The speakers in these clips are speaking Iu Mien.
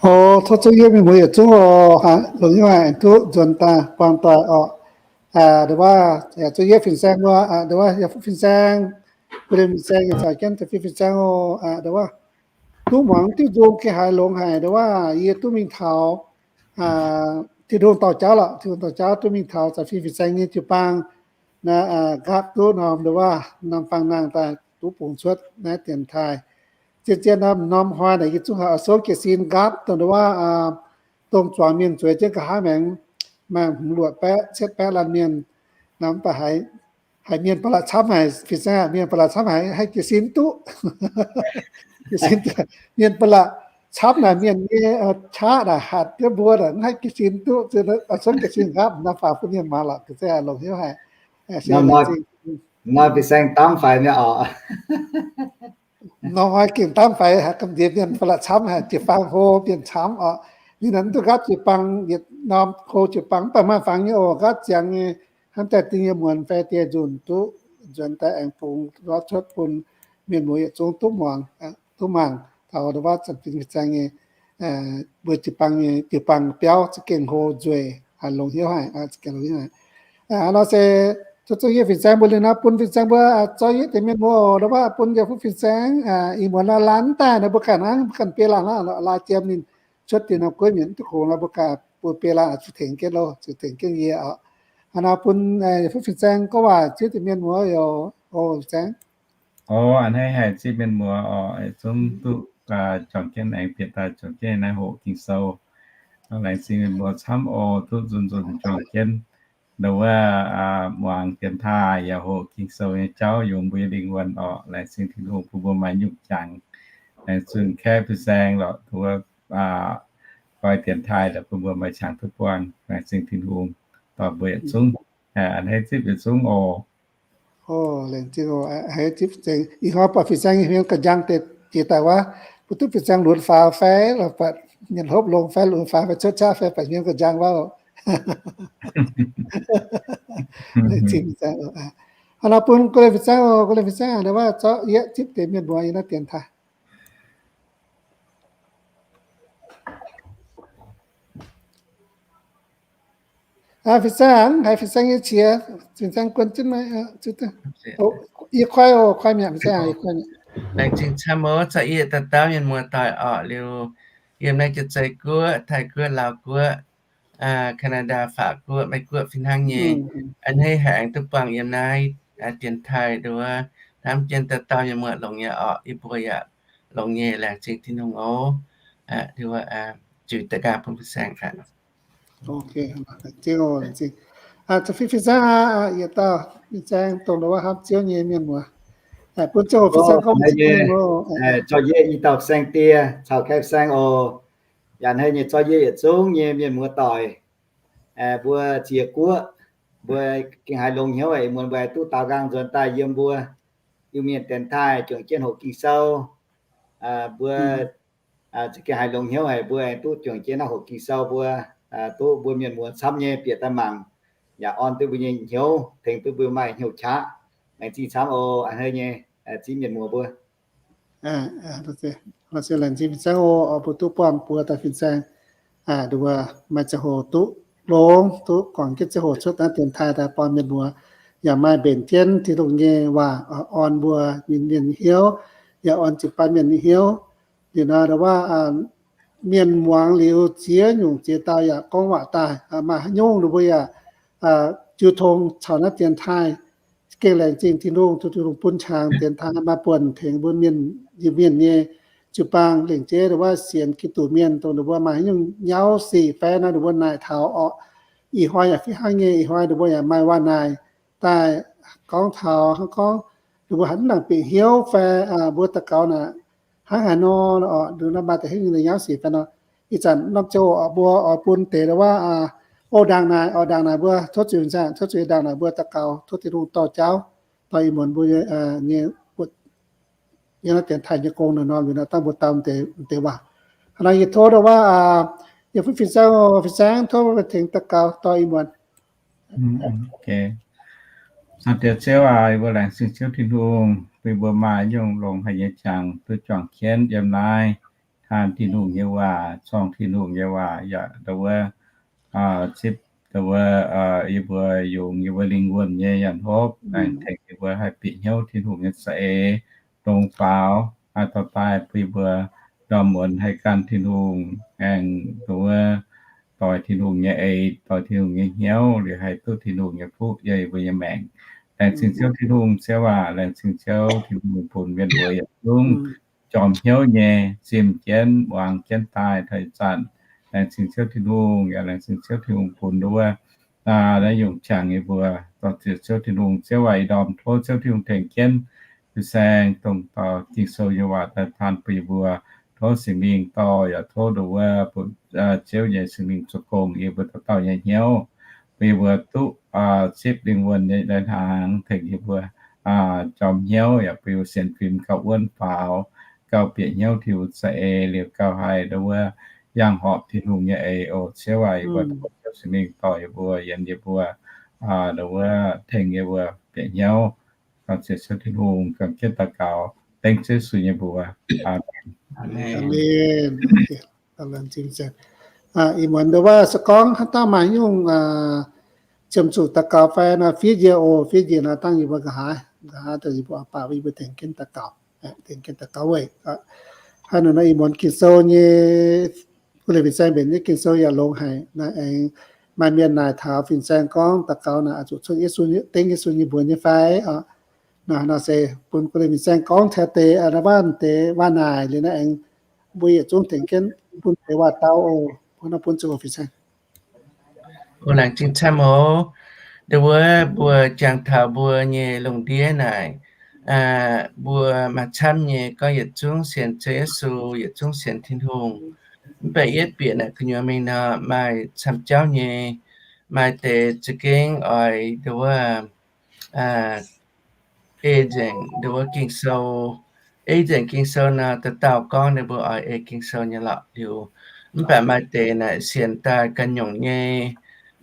O, tov zungv yie mienh muoz yietc zungv oc, longc hnyouv haic duqv nzuonx daaih buangh doic oc. Nduov, zungv yie fin-saeng mbuo, nduov, yie fin-saeng, mbuo liemh fin-saeng nyei caux jienv da'feix fin-saeng oc. Nduov, duqv muangx diuh nzung gengh haiz longx haic. Nduov, yie duqv mingh taux Tin-Hungh dorh jauv lorqc, Tin-Hungh dorh jauv duqv mingh taux da'feix fin-saeng nyei jiu-baang, naaiv nqaapv duqv norm, nduov, norm fangx nangh daaih duqv bungx cuotv naaiv dienx taaih. Zien-zien norm, norm hnoi naaic yie zungv haiz oix souv jiez sin nqaapv dongh, nduov, dongh zuangx mienh zueiz jienv nqa'haav maengx, maaih hmz luoqc baeqv cietv baeqv laanh mienh, mv baac haiz mienh ba'laqc camv haic, fin-saeng, mienh ba'laqc camv haic, haih jiez sin duqv. Jiez sin, mienh ba'laqc camv naaic, mienh nyei qaqv naaic hatc jienv mbuo naaic, mv haih jiez sin duqv, zuov jiez sin nqaapv, norm faaux bun mienh muangx lorqc, ga'zei longx hnyouv haic. Nor fin-saeng damv faix mi'aqv oc. Nor hnoi gengh damv faix haic, gamh nziex mienh ba'laqc camv haic, jiu-baang hlo mienh camv oc. Ninh naaic mv duqv nqaapv jiu-baang yietc norm, hlo jiu-baang mv baac maaih fangx nyei oc, nqaapv ziangx nyei, hnamv daaih ding nyei muonz fai dieh nzunc duqv nzuonx daaih aengx bungx lorz cuotv bun mienh muoz yietc zungv duqv muangx, duqv mangc taux nduov zanc fin-saeng nyei, mbuo jiu-baang nyei, jiu-baang biauv za'gengh hlo nzueic, longx hnyouv haic, za'gengh longx hnyouv haic. Nor se, zungv yie fin-saeng mbuo liuz nor bun fin-saeng mbuo zorqv yietv deix mienh muoz oc, nduov bun yie fuqv fin-saeng, ih muonz laaix laanh daaih nor mbuo ganh hnangv, mbuo ganh biei laanh hnangv, laaix jiem ninh cuotv dien norm gueiv mienh mv duqv kungx nor mbuo ganh mbuo biei laanh zuqc tengx jienv loh, zuqc tengx jienv yie oc. Hnangv nor bun fuqv fin-saeng gorngv waac ziex deix mienh muoz oc, fin-saeng. O, a'hneiv haic ziex mienh muoz oc, zungv duqv juangc jienv aengx bieqc daaih juangc jienv naaiv hoqc Ging-Sou. Laengz zingh mienh muoz camv oc, duqv nzunc nzunc juangc jienv. Nduov wuov muangx dienx taaih yaac hoqc Ging-Sou nyei jauv yungz mbuo nyei lingh wuonh oc. Laengz zingh Tin-Hungh bun mbuo maaih nyungc jangx. Laengz zingh kaeqv fin-saeng lorqc, nduov wuov koi dienx taaih lorqc, bun mbuo maaih qangx duqv buangh. Laengz zingh Tin-Hungh dorh mbuo yietc zungv. A'hneiv zipv yietc zungv oc. Laengz zingh oc, a'hneiv zipv fin-saeng. Ih hnoi buatc fin-saeng nyei hmien ga'njang deix jiex daaih wuov, mbuo duqv fin-saeng lunx faaux fai, buatc mienh hlopv longx fai, lunx faaux fai, cuotv qaqv fai, buatc hmien ga'njang wuov oc. Laengz zingh fin-saeng oc. Hnangv nor bun guei fin-saeng oc, guei fin-saeng aac, nduov wuov zorqv yietv zipv deix mienh muoz yiem naaiv dienx taaih. Fin-saeng, haiz fin-saeng nyei qiex, fin-saeng guon jienv maiv, yie koi oc, koi mi'aqv, fin-saeng, yie koi mi'aqv. Laengz zingh camv oc, zorqv yie dauh dauh mienh muoz doic orqc liuz, yiem naaiv Jaav-Zei Guoqv, Taiv Guoqv, Laauv Guoqv, Canada, Faav Guoqv, Meiv Guoqv fih hnangv nyei. A'hneiv haiz aengx duqv buangh yiem naaiv dienx taaih nduov, hnamv jienv dauh dauh mienh muoz longx nyei orqc, yie mbuo yaac longx nyei, laengz zingh Tin-Hungh oc. Nduov, zuiz daaih nqaang bun fin-saeng aqv. Fin-saeng, yietc dauh fin-saeng dongh nduov wuov hnamv Ziouv nyei mienh muoz, bun ziangh hoc fin-saeng gorngv mienh muoz, zorqv yie i dauh saeng-die caux kaeqv fin-saeng oc. Yaac a'hneiv nyei zorqv yie yietc zungv nyei mienh muoz doic, mbuo ziex guoqv, mbuo gengh haiz longx hnyouv ih muonz mbuo aengx duqv daaux nqaang nzuonx daaih yiem mbuo Iu-Mienh dienx taaih juangc jienv hoqc Ging-Sou. Mbuo za'gengh haiz longx hnyouv haic, mbuo aengx duqv juangc jienv naaiv hoqc Ging-Sou, mbuo duqv mbuo mienh muoz camv nyei bieqc daaih mangc, yaac orn duqv mbuo nyei hnyouv, tengx duqv mbuo maaih hnyouv qaqv. Laengz zingh camv oc, a'hneiv nyei ziex mienh muoz mbuo. Laengz zingh fin-saeng oc, mbuo duqv buangh buo dauh fin-saeng, nduov maaih ziangh hoc duqv longx, duqv guangc jienv ziangh hoc cuotv naaiv dienx taaih daaih buangh mienh muoz, yaac maaih mbenc jienv Tin-Hungh nyei waac orn mbuo mienh nyei hnyouv, yaac orn jiu-baang mienh nyei hnyouv. Liuz nor, nduov wuov mienh muangx liuz ziex nyungc ziex dauh yaac gorngv waac daaih, maaih haaix nyungc ninh mbuo yaac jiu tong caux naaiv dienx taaih. Gengh laengz zingh Tin-Hungh, tov Tin-Hungh bun qangx dienx taaih maaih buonc tengx mbuo mienh, Iu-Mienh nyei jiu-baang lengc jeiv nduov wuov sienx Giduc mienh, dongh ninh mbuo maaih haaix nyungc nyauv sic fai nor ninh mbuo naaic taux orqc. Ih hnoi yaac fih hnangv nyei, ih hnoi ninh mbuo yaac maaih waac naaic daaih gorngv taux hnangv gorngv ninh mbuo haiz mv nangc bieqc hnyouv fai mbuo daux gaux naaic hnangv haaix nor orqc, ninh maaih deix haaix nyungc nyauv sic fai nor. Ih zanc norm ziangh hoc mbuo oix bun deix nduov wuov, o, ndaangc naaic, o, ndaangc naaic mbuo tov zuiz, tov zuiz, ndaangc naaic mbuo daux gaux tov Tin-Hungh dorh jauv dorh ih muonz mbuo nyei yiem naaiv dienx taaih nyei gong naaiv norm, dangh mbuo dau deix waac. Hnangv naaiv yie tov nduov wuov, yie fuqv fin-saeng, fin-saeng tov tengx daux gaux dorh ih muonz. Caux deix Ziouv aac, yie mbuo laengz zingh Ziouv Tin-Hungh bun mbuo maaih nyungc longx haic nyei jangx duqv juangc jienv yiem naaiv taan Tin-Hungh nyei waac, corng Tin-Hungh nyei waac, yaac ndau wuov zipv ndau wuov yie mbuo yungz yie mbuo lingh wuonh nyei nyanc hopv, aengx tengx yie mbuo haih bieqc hnyouv Tin-Hungh nyei za'eix, dongh faaux dorh daaih bun yie mbuo ndorm muonz haih gan Tin-Hungh, aengx ndau wuov doix Tin-Hungh nyei eix, doix Tin-Hungh nyei hnyouv, liuz haih duqv Tin-Hungh nyei fuqv yiem yie mbuo nyei maengc. Laengz zingh Ziouv Tin-Hungh, Ziouv aac, laengz zingh Ziouv Tin-Hungh bun mienh muoz yietc zungv jorm hnyouv nyei, zimh jienv muangx jienv daaih taux ih zanc. Laengz zingh Ziouv Tin-Hungh, yaac laengz zingh Ziouv Tin-Hungh bun ndau wuov naaiv nyungc qangx yie mbuo. Dorh ziec Ziouv Tin-Hungh, Ziouv aac, ih ndorm tov Ziouv Tin-Hungh tengx jienv fin-saeng dongh dauh Ging-Sou nyei waac daaih taan bun yie mbuo. Tov Singx Lingh dorh, yaac tov ndau wuov bun Ziouv nyei Singx Lingh zoux gong yie mbuo dauh dauh nyei hnyouv, bun yie mbuo duqv zipv lingh wuonh nyei lai-hnaangx, tengx yie mbuo jorm hnyouv, yaac bun yie mbuo sienx fim gauh wuonv faaux, gauh bieqc hnyouv Tin-Hungh za'eix, liuz gauh haih ndau wuov yangh horpc Tin-Hungh nyei eix oc. Ziouv aac, yie mbuo tov Ziouv Singx Lingh dorh yie mbuo, yienx yie mbuo, ndau wuov tengx yie mbuo bieqc hnyouv. Ziouv Tin-Hungh, gamh jienv daux gaux dengv Ziouv Yesu nyei mbuox. Aamen. Ih muonz ndau wuov se gorngv haaix dauh maaih nyungc ziemx zuqc daux gaux fai nor, fiev njiec oc, fiev njiec nor dangh yie mbuo nqa'haav, nqa'haav daaih yie mbuo oix baac yie mbuo tengx jienv daux gaux, tengx jienv daux gaux weic. Hnangv naaiv nor ih muonz Ging-Sou nyei, guv leiz fin-saeng mbenc nyei Ging-Sou yaac longx haic. Naaiv aengx maaih mienh naaic taux fin-saeng gorngv daux gaux naaic oix zuqc cuotv Yesu, dengv Yesu nyei mbuox nyei fai oc. Naaiv nor se bun guv leiz fin-saeng gorngv taux deix naaiv waac deix waac naaic liuz naaiv aengx mbuo yietc zungv tengx jienv bun deix waac dau oc. Bun nor bun zuqc fin-saeng. O, laengz zingh camv oc. Ndau wuov mbuo jangx taux mbuo nyei lungh ndiev naaic, mbuo maaih camv nyei gorngv yietc zungv sienx Ziouv Yesu, yietc zungv sienx Tin-Hungh. Mv baac yietv bieqc naaic gu'nyuoz mingh nor, maaih camv jauv nyei, maaih deix za'gengh oix ndau wuov ei nzengc ndau wuov Ging-Sou. Ei nzengc Ging-Sou nor, dauh dauh gorngv ninh mbuo oix ei Ging-Sou nyei lorqc liuz. Mv baac maaih deix naaic sienx daaih ganh nyungc nyei,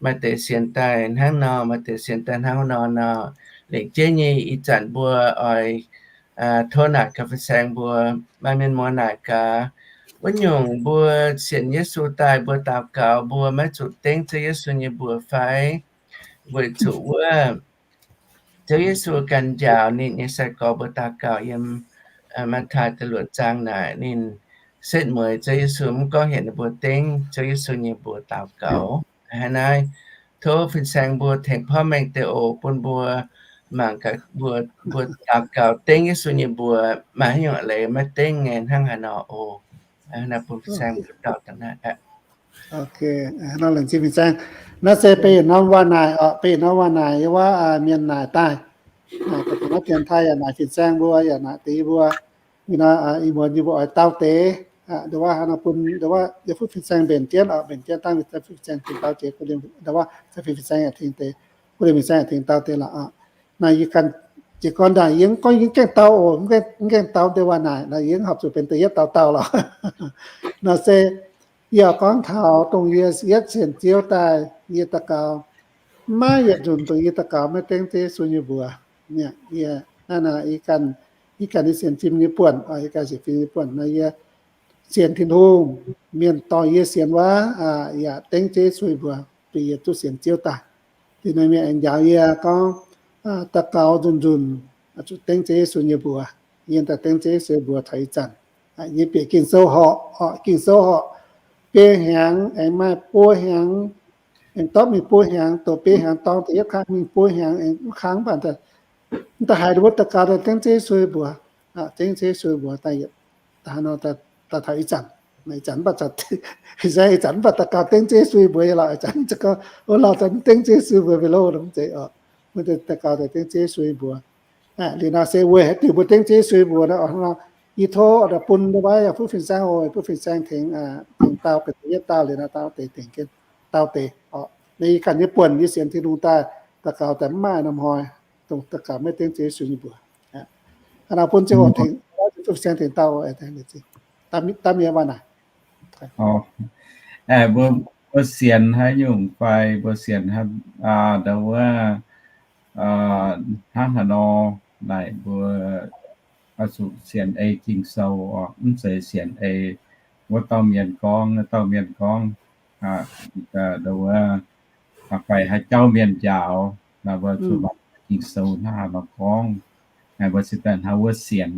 maaih deix sienx daaih hnangv nor, maaih deix sienx daaih hnangv nor nor. Lengc jeiv nyei ih zanc mbuo oix tov naaic gaax fin-saeng mbuo, maaih mienh muoz naaic gaax, wuov nyungc mbuo sienx Yesu daaih mbuo daux gaux mbuo maiv zuqc dengv Ziouv Yesu nyei mbuox fai? Weic zuqc wuov Ziouv Yesu ganh njaaux ninh nyei sai-gorx mbuo daux gaux yiem Matv^taai da'luoqc zaang naaic, ninh setv mueiz Ziouv Yesu mv gorngv heuc ninh mbuo dengv Ziouv Yesu nyei mbuox daux gaux. Hnangv naaiv, tov fin-saeng mbuo tengx porv mengh deix oc, bun mbuo mangc gaax mbuo, mbuo daux gaux dengv Yesu nyei mbuox maaih haaix nyungc leiz maiv dengv nyei hnangv haaix nor oc. Naaiv bun fin-saeng mbuo dauh daaih naaiv. Naaiv se beiv yietc norm waac naaic oc, beiv yietc norm waac naaic yiem wuov mienh naaic daaih. Da'faanh naaiv Janx-Taiv yaac naaic fin-saeng mbuo, yaac naaic deix yie mbuo. Ih muonz yie mbuo oix dau deix, ndau wuov haaix nor bun ndau wuov yie fuqv fin-saeng mbenc jienv oc, mbenc jienv dangh Ziouv fin-saeng tengx dau jiex, ndau wuov Ziouv fin-saeng yaac tengx deix, guv leiz fin-saeng yaac tengx dau deix lorqc oc. Naaiv yie ganh jiez gorn ndaangc yie mv gorngv yie mv gaengh dau oc, mv gaengh dau deix waac naaic, naaiv yie mv horpc zuqc benx da'yietv dauh dauh lorqc. Naaiv se yie oix gorngv taux dongh yie yietv sienx Ziouv daaih yie daux gaux, maiv yietc nzunc dongh yie daux gaux maiv dengv Ziouv Yesu nyei mbuox. Yie naaiv, naaiv yie ganh, yie ganh nyei sienx fim nyei buonc, yie ganh sienx fim nyei buonc naaiv yie sienx Tin-Hungh, mienh dorh yie sienx wuov, yaac dengv Ziouv Yesu nyei mbuox, bun yie duqv sienx Ziouv daaih. Liuz naaiv mienh aengx njaaux yie gorngv, daux gaux nzunc-nzunc zuqc dengv Ziouv Yesu nyei mbuox. Yie daaih dengv Ziouv Yesu nyei mbuox taux ih zanc. Yie bieqc Ging-Sou horqc, Ging-Sou horqc biei hnyangx, aengx maaih buo hnyangx, aengx dorv mingh buo hnyangx, doqc biei hnyangx dorng da'yietv kangv, mingh buo hnyangx aengx mv kangv, mv baac mv daaih haiz ninh mbuo daux gaux daaih dengv Ziouv Yesu nyei mbuox, dengv Ziouv Yesu nyei mbuox daaih, daaih nor, daaih taux ih zanc. Ih zanc mv baac, ih zanc mv baac daux gaux dengv Ziouv Yesu nyei mbuox nyei lorqc. Ih zanc za'gengh wuov lorh dengv Ziouv Yesu mbuox mingh loh, mv zeiz oc. Mbuo daux gaux daaih dengv Ziouv Yesu nyei mbuox. Liuz nor se weic haaix diuc mbuo dengv Ziouv Yesu mbuox nor, yie tov bun ndau wuov yaac fuqv fin-saeng oc, fuqv fin-saeng tengx, tengx dau, benx da'yietv dauh liuz nor, dau deix tengx jienv dau deix oc. Naaiv yie ganh nyei buonc yie sienx Tin-Hungh daaih, daux gaux daaih mv maaih norm hnoi dongh daux gaux maiv dengv Ziouv Yesu nyei mbuox. Hnangv naaiv bun Ziouv tengx, fuqv fin-saeng tengx dau, daaih mienh waac naaic. Mbuo, mbuo sienx haaix nyungc fai mbuo sienx ndau wuov hnangv haaix nor naaic, mbuo oix zuqc sienx ei Ging-Sou oc, mv zeiz sienx ei wuov dauh mienh gorngv, wuov dauh mienh gorngv, wuov, faix haaix jauv mienh njaaux, naaiv mbuo zuqc mangc Ging-Sou hnangv haaix nor gorngv. Naaiv mbuo cingx daaih hnangv wuov sienx,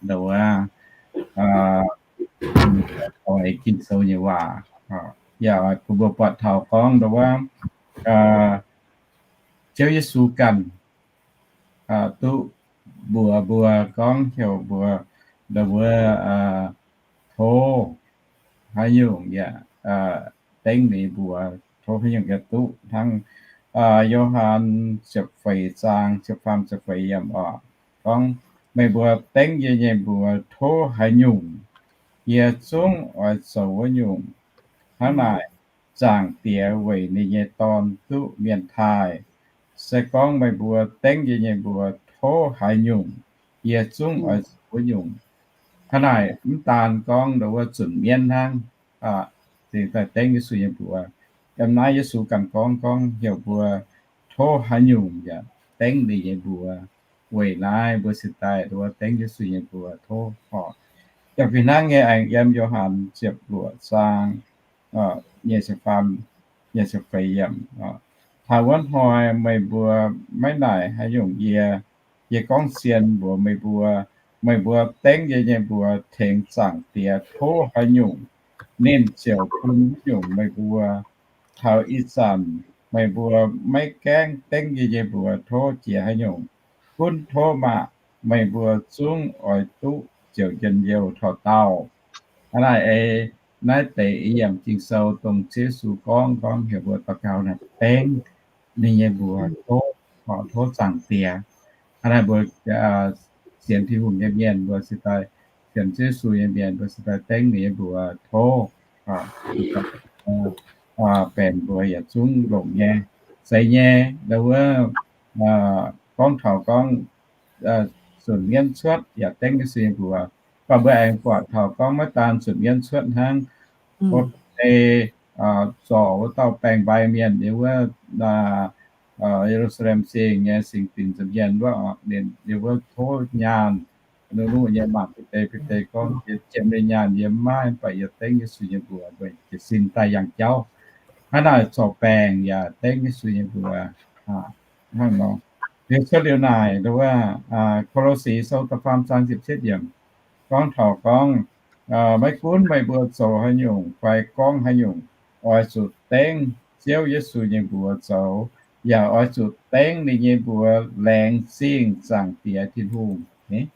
wuov, oix Ging-Sou nyei waac. Yaac bun mbuo buatc taux gorngv wuov, Ziouv Yesu ganh duqv mbuox mbuo gorngv heuc mbuo, wuov, tov haaix nyungc yaac dengv ninh mbuox, tov haaix nyungc yaac duqv hnangv. Yo^han ziepc feix zaang ziepc faam ziepc feix yiemc oc, gorngv, meih mbuo dengv yie nyei mbuox tov haaix nyungc, yie zungv oix zoux wuov nyungc. Hnangv naaic, Zaangc Diex weic ninh nyei Dorn duqv mienh taaih. Se gorngv meih mbuo dengv yie nyei mbuox tov haaix nyungc, yie zungv oix zoux wuov nyungc. Hnangv naaic, mv daan gorngv ndau wuov zunc mienv hnangv, zingh daaih dengv Yesu nyei mbuox. Yiem naaiv Yesu ganh gorngv, gorngv heuc mbuo tov haaix nyungc yaac dengv ninh nyei mbuox. Weic naaiv mbuo cingx daaih ndau wuov dengv Yesu nyei mbuox tov oc. Yaac fih hnangv nyei aengx yiem Yo^han ziepc luoqc zaang nyic ziepc faam, nyic ziepc feix yiemc, taux wuov hnoi meih mbuo maiv naaic haaix nyungc yie. Yie gorngv zien mbuox meih mbuo, meih mbuo dengv yie nyei mbuox tengx Zaangc Diex tov haaix nyungc, ninh ziouc bun haaix nyungc meih mbuo. Taux ih zanc meih mbuo maiv gaengh dengv yie nyei mbuox tov jiex haaix nyungc. Gunv tov maah! Meih mbuo zungv oix duqv ziouc njien-youh taux daauh. Hnangv naaic, eix, naaiv deix ih yiemc Ging-Sou dongh Ziouv Yesu gorngv, gorngv heuc mbuo daux gaux naaic dengv ninh nyei mbuox tov, tov Zaangc Diex. Hnangv naaic mbuo sienx Tin-Hungh nyei mienh mbuo cingx daaih, sienx Ziouv Yesu nyei mienh mbuo cingx daaih dengv ninh nyei mbuox tov, benx mbuo yietc zungv longc nyei. Zeiz nyei, ndau wuov gorngv taux gorngv zunc mienv cuotv yaac dengv Yesu nyei mbuox. Mv baac mbuo aengx buatc taux gorngv maiv daan zunc mienv cuotv hnangv, gorngv ei zorc wuov dauh baeng-mbai mienh nyei wuov Ye^lu^saa^lem Zingh nyei singx dinc nza'hmien wuov, ninh wuov tov nyaanh, nuqv-nuqv nyei mangc Bide. Bide gorngv, Yie jiem nyei nyaanh yie mv maaih, mv baac yie dengv Yesu nyei mbuox, mbuo jiez sin daaih yangh jauv. Hnangv naaic zorc baengc yaac dengv Yesu nyei mbuox. Hnangv nor, liuz cuotv liuz naaic ndau wuov Ko^lo^si Sou da'faam zaang ziepc cietv yiemc gorngv taux gorngv, maiv gunv meih mbuo zoux haaix nyungc fai gorngv haaix nyungc, oix zuqc dengv Ziouv Yesu nyei mbuox zoux, yaac oix zuqc dengv ninh nyei mbuox laengz zingh Zaangc Diex Tin-Hungh. Hnangv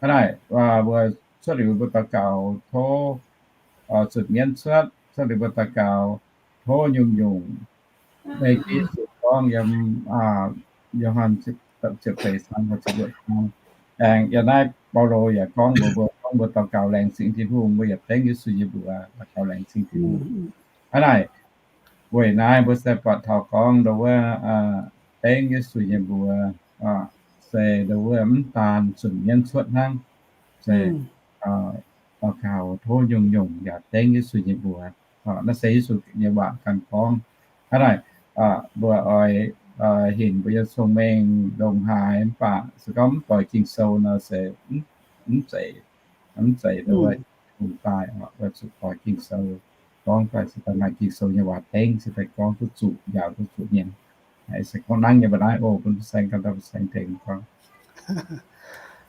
naaic, mbuo cuotv liuz mbuo daux gaux tov, zunc mienv cuotv, cuotv liuz mbuo daux gaux tov nyungc-nyungc. Maiv gunv gorngv yiem Yo^han ziepc feix zaang, aengx yiem naaiv Baulo yaac gorngv mbuox mbuo, gorngv mbuo daux gaux laengz zingh Tin-Hungh, mbuo yaac dengv Yesu nyei mbuox daux gaux laengz zingh Tin-Hungh. Hnangv naaic, weic naaiv mbuo se buatc taux gorngv ndau wuov dengv Yesu nyei mbuox se ndau wuov mv daan zunc mienv cuotv hnangv, se daux gaux tov nyungc-nyungc yaac dengv Yesu nyei mbuox. Naaiv se Yesu nyei waac ganh gorngv. Hnangv naaic, mbuo oix hinc mbuo nyei cong-mengh ndongc haaix mv baac se gorngv mv doix Ging-Sou nor se mv zeiz, mv zeiz ndau wuov hungh daaih oc. Zuqc doix Ging-Sou, gorngv daaih se daaih maaih Ging-Sou nyei waac dengv se daaih gorngv duqv zuqc, njaaux duqv zuqc mienh. Se gorngv nangv nyei mba'naaiv oc, bun fin-saeng ganh dauh fin-saeng tengx gorngv.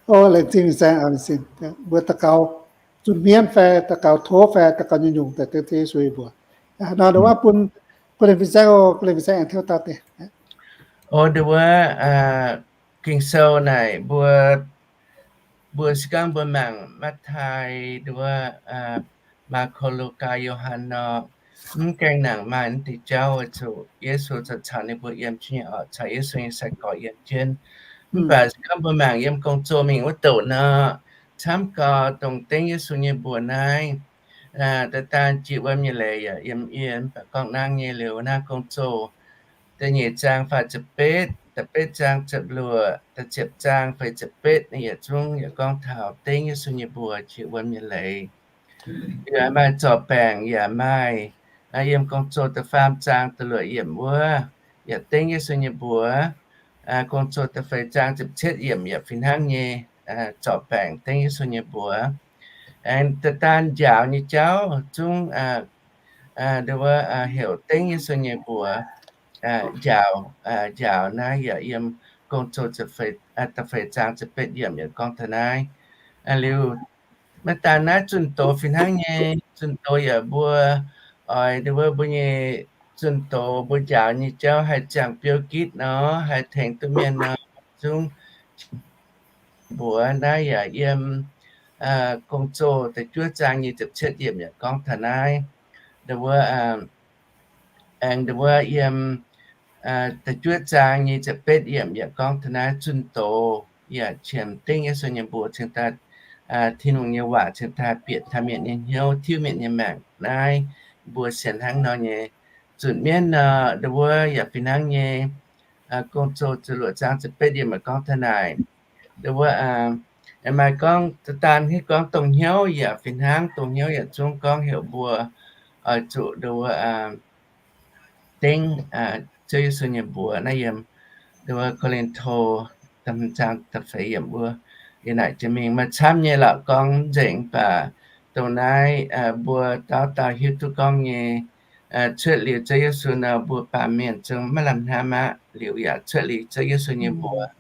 O, laengz zingh fin-saeng, mbuo daux gaux zunc mienv fai daux gaux tov fai daux gaux nyungc-nyungc daaih dengv Ziouv Yesu nyei mbuox. Nor ndongc wuov bun, bun laengz fin-saeng oc, bun laengz fin-saeng aengx tiuv daaih deix. O, ndongc wuov Ging-Sou naaic mbuo, mbuo se gorngv mbuo mangc Matv^taai, ndongc wuov Maako, Lugaa, Yo^han nor, mv gaengh nangc maaih naaiv deix jauv oix zuqc Yesu zoux caux ninh mbuo yiem jienv nyei oc, caux Yesu nyei sai-gorx yiem jienv. Mv baac se gorngv mbuo mangc yiem Gong-Zoh mingh wuov douc nor, camv gau dongh dengv Yesu nyei mbuox naaiv, daaih daan jiex wuom nyei leiz yaac yiem yie, mv baac gorngv nangv nyei liuz naaiv Gong-Zoh da'nyeic zaang faah ziepc betv, da'betv zaang ziepc luoqc, da'ziepc zaang feix ziepc betv, ninh yietc zungv yaac gorngv taux dengv Yesu nyei mbuox jiex wuom nyei leiz. Yaac maaih zorc baengc yaac maaih, yiem Gong-Zoh da'faam zaang da'luoqc yiemc wuov, yaac dengv Yesu nyei mbuox. Gong-Zoh da'feix zaang ziepc cietv yiemc yaac fih hnangv nyei, zorc baengc dengv Yesu nyei mbuox. Aengx da'daan njaaux nyei jauv zungv, aa, aa, nduov, aa, heuc dengv Yesu nyei mbuox, aa, njaaux, aa, njaaux naaiv yaac yiem Gong-Zoh da'feix zaang ziepc betv yiemc yaac gorngv taux naaiv. Aa, liuz, maiv daan naaiv zunh doz fih hnangv nyei, zunh doz yaac mbuo oix nduov mbuo nyei zunh doz mbuo njaaux nyei jauv haih ziangh biouv gitv nor, haih tengx duqv mienh nor, zungv mbuox naaiv yaac yiem, aa, Gong-Zoh da'juov zaang nyei ziepc cietv yiemc yaac gorngv taux naaiv. Nduov, aa, aengx nduov yiem, aa, da'juov zaang nyei ziepc betv yiemc yaac gorngv taux naaiv zunh doz yaac qiemx dengv Yesu nyei mbuox cingx daaih, aa, Tin-Hungh nyei waac cingx daaih bieqc taux mienh nyei hnyouv, tiuv mienh nyei maengc. Naaiv mbuo sienx hnangv nor nyei zunc mienv nor, nduov yaac fih hnangv nyei. Aa, Gong-Zoh ziepc luoqc zaang ziepc betv yiemc yaac gorngv taux naaic. Nduov, aa, maaih gorngv da'daan hitv gorngv dongh hnyouv yaac fih hnangv, dongh hnyouv yaac zungv gorngv heuc mbuo oix zuqc nduov, aa, dengv, aa, Ziouv Yesu nyei mbuox naaiv yiem nduov Ko^lin^to da'hmz zaang da'feix yiemc wuov. Yie naaic jiex mingh maaih camv nyei lorqc gorngv nzengc, mv baac dongh naaiv, aa, mbuo dauh dauh hiuv duqv gorngv nyei, aa, cuotv liuz Ziouv Yesu nor, mbuo baamh mienh zungv maiv lamh hnamv aqv. Liuz yaac cuotv liuz Ziouv Yesu nyei mbuox,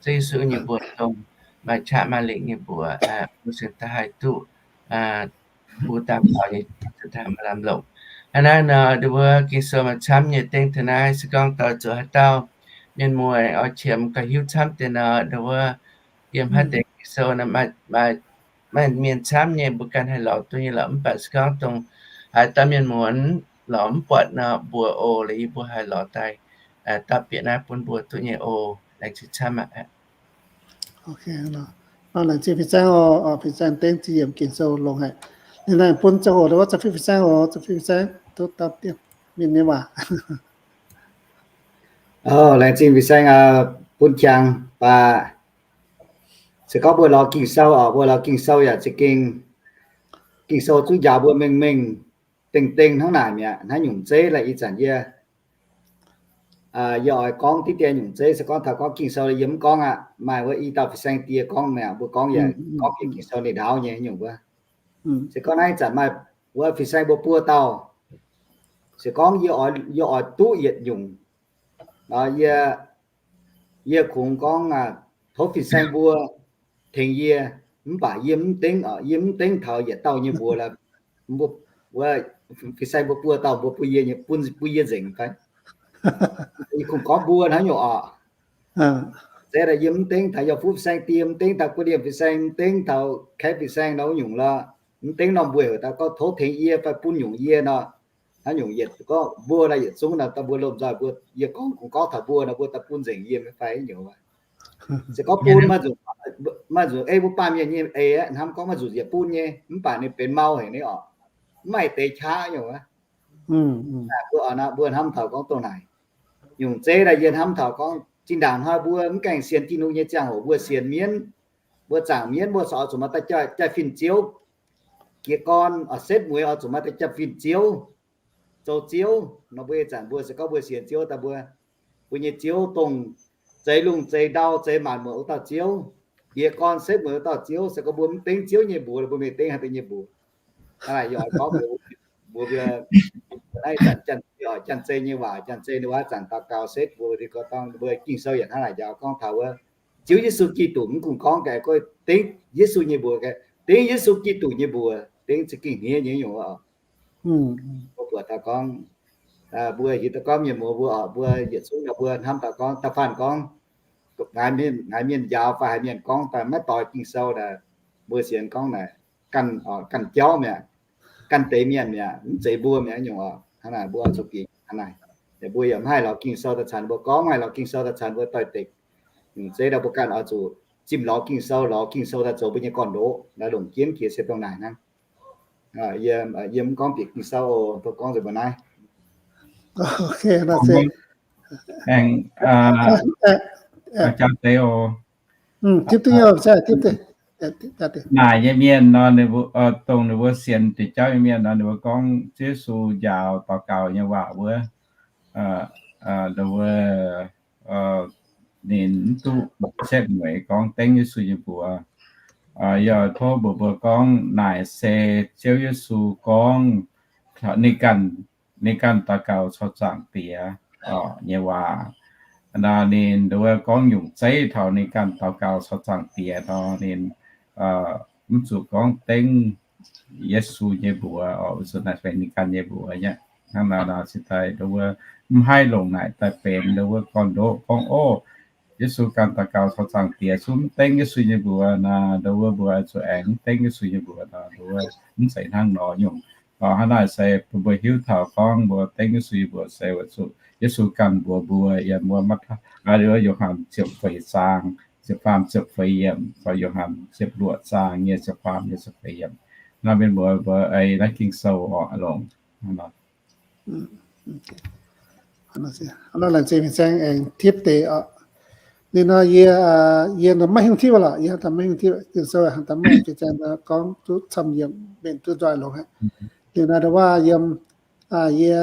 Ziouv Yesu nyei mbuox dongh maaih qaqv maaih lingc nyei mbuox, aa, mbuo cingx daaih haih duqv, aa, mbuo dangx taux nyei cingx daaih maiv lamh longc. Hnangv naaiv nor, nduov Ging-Sou maaih camv nyei dengv taux naaiv. Se gorngv doix zuqc haaix dauh mienh muoz oix qiemx gauh hiuv camv deix nor, nduov yiem haaix deix Ging-Sou nor, maaih, maaih mienh camv nyei mbuo ganh haih lorz duqv nyei lorqc. Mv baac se gorngv dongh haaix dauh mienh muoz lorz mv buatc nor, mbuox oc, liuz yie mbuo haih lorz daaih, aa, dapv bieqc naaiv bun mbuo duqv nyei oc. Laengz zingh camv aqv. Laengz zingh fin-saeng oc, fin-saeng dengv ziex yiemc Ging-Sou longx haic. Ninh aengx bun ziangh hoc nduov fin-saeng oc, fin-saeng duqv dapv bieqc mienh nyei waac. Laengz zingh fin-saeng bun qangx baac se gorngv mbuo lorz Ging-Sou oc, mbuo lorz Ging-Sou yaac za'gengh Ging-Sou zungv njaaux mbuo mengh mengh dengh dengh hnangv naaic mi'aqv. Naaiv nyungc zeiv laaix ih zanc yie, yie oix gorngv diqv dien nyungc zeiv. Se gorngv taux gorngv Ging-Sou yie mv gorngv aqv. Maaih wuov i dauh fin-saeng die gorngv mi'aqv, mbuo gorngv yaac gorngv bieqc Ging-Sou ninh ndaauv nyei nyungc wuov. Se gorngv naaiv ih zanc maaih wuov fin-saeng mbuo buo dauh, se gorngv yie oix, yie oix duqv yietc nyungc, yie, yie kungx gorngv tov fin-saeng mbuo tengx yie, mv baac yie mv dengv, yie mv dengv taux yietc dauh nyei mbuox lorqc. Wuov fin-saeng mbuo buo dauh mbuo bun yie nyei, bun, bun yie nzengc fai? Yie kungx gorngv mbuo hnangv nyungc oc. Zeiz daaih yie mv dengv taux yie fuqv fin-saeng die, mv dengv taux guv liemh fin-saeng, mv dengv taux kaeqv fin-saeng nor wuov nyungc lorqc. Mv dengv norm mbuo heuc daaih gorngv tov tengx yie fai bun nyungc yie nor. Hnangv nyungc yietc gorngv mbuo naaiv yietc zungv nor, daaih mbuo lomh nzoih mbuo, yie gorngv, gorngv taux mbuo nor, mbuo daaih bun nzengc yie fai nyungc. Se gorngv bun maaih nzunc, maaih nzunc ei mbuo baamh mienh nyei eix aqv, hnamv gorngv maaih nzunc yietc bun nyei, mv baac ninh benx mau haic nyei oc. Mv maaih deix qaqv nyungc aqv. Mbuo, mbuo hnamv taux gorngv dongh naaic. Nyungc zeiv daaih yie hnamv taux gorngv zinh ndaangc hnoi mbuo mv gaengh sienx Tin-Hungh nyei ziangh hoc mbuo sienx mienv, mbuo zaangc mienv mbuo corc oix zuqc maaih daaih jai fin-ziouv. Jiez gorn oix setv mueiz oix zuqc maaih daaih jai fin-ziouv, zoux ziouv nor. Mbuo ih zanc mbuo se gorngv mbuo sienx Ziouv daaih mbuo, mbuo nyei Ziouv dongh zeix lungh zeix ndau zeix maanc muotc wuov dauh Ziouv. Jiez gorn setv mueiz wuov dauh Ziouv, se gorngv mbuo mv dengv Ziouv nyei mbuox, mbuo mingh dengv haaix deix nyei mbuox? Hnangv naaic yie oix gorngv mbuox, mbuox mbuo naaiv zanc janx-zei nyei waac, janx-zei nyei waac zanc daux gaux setv mbuo, gorngv mbuo Ging-Sou yaac hnangv naaic njaaux gorngv taux wuov Ziouv Yesu Giduc, mv gunv gorngv gaengh dengv Yesu nyei mbuox, dengv Yesu Giduc nyei mbuox, dengv za'gengh hniev nyei nyungc oc. Mbuo buatc daaih gorngv, mbuo hiuv duqv gorngv mienh muoz mbuo oc, mbuo yietc zungv nor mbuo hnamv daaih gorngv da'faanh gorngv haaix mienh njaaux fai haaix mienh gorngv daaih maiv doix Ging-Sou daaih, mbuo sienx gorngv naaic ganh, ganh jauv mi'aqv, ganh deix mienh mi'aqv, mv zeiz mbuo mi'aqv nyungc oc. Hnangv naaic mbuo oix zuqc bieqc hnangv naaic. Mbuo yaac mv haih lorz Ging-Sou daaih caux ninh mbuo gorngv, mv haih lorz Ging-Sou daaih caux ninh mbuo doix-dekc. Nyungc zeiv daaih mbuo ganh oix zuqc zimh lorz Ging-Sou, lorz Ging-Sou daaih zoux mbuo nyei gorn-ndoqv, laaix longc jienv jiex se dongh naaic hnangv. Yie, yie mv gorngv bieqc Ging-Sou oc, gorngv nzengc mbuo naaiv. Aengx, jaa deix oc. Naaic nyei mienh nor, dongh ninh mbuo sienx deix jauv nyei mienh nor, ninh mbuo gorngv Ziouv Yesu njaaux daux gaux nyei waac wuov, ninh mv duqv setv mueiz gorngv dengv Yesu nyei mbuox. Yie tov mbuox mbuo gorngv naaic se Ziouv Yesu gorngv ninh ganh, ninh ganh daux gaux caux Zaangc Diex nyei waac. Nor ninh nduov gorngv nyungc zeiv taux ninh ganh daux gaux caux Zaangc Diex nor, ninh mv zuqc gorngv dengv Yesu nyei mbuox, zuqc naaic benx ninh ganh nyei mbuox nyei. Hnangv naaic nor cingx daaih nduov mv haih longc naaic daaih benx nduov gorn-ndoqv gorngv, Ov, Yesu ganh daux gaux caux Zaangc Diex, cunv mv dengv Yesu nyei mbuox nor, nduov mbuo zuqc aengx mv dengv Yesu nyei mbuox nor, nduov mv zeiz hnangv nor nyungc. Hnangv naaic se bun mbuo hiuv taux gorngv mbuo dengv Yesu nyei mbuox se weic zuqc Yesu ganh mbuox mbuo, yiem wuov Matv-, Yo^han ziepc feix zaang ziepc faam ziepc feix yiemc, fai Yo^han ziepc luoqc zaang nyei ziepc faam nyei ziepc feix yiemc. Nor mienh muoz mbuo ei naaiv Ging-Sou oc longc. Laengz zingh Fin-Saeng aengx tipv deix oc. Liuz nor yie, yie maiv hiuv tipv lorqc, yie maiv hiuv tipv Ging-Sou, hnangv daaih maiv Fin-Saeng gorngv duqv camv yiemc mbenc duqv nzoih longx aqv. Liuz nor ndau waac yiem, yie,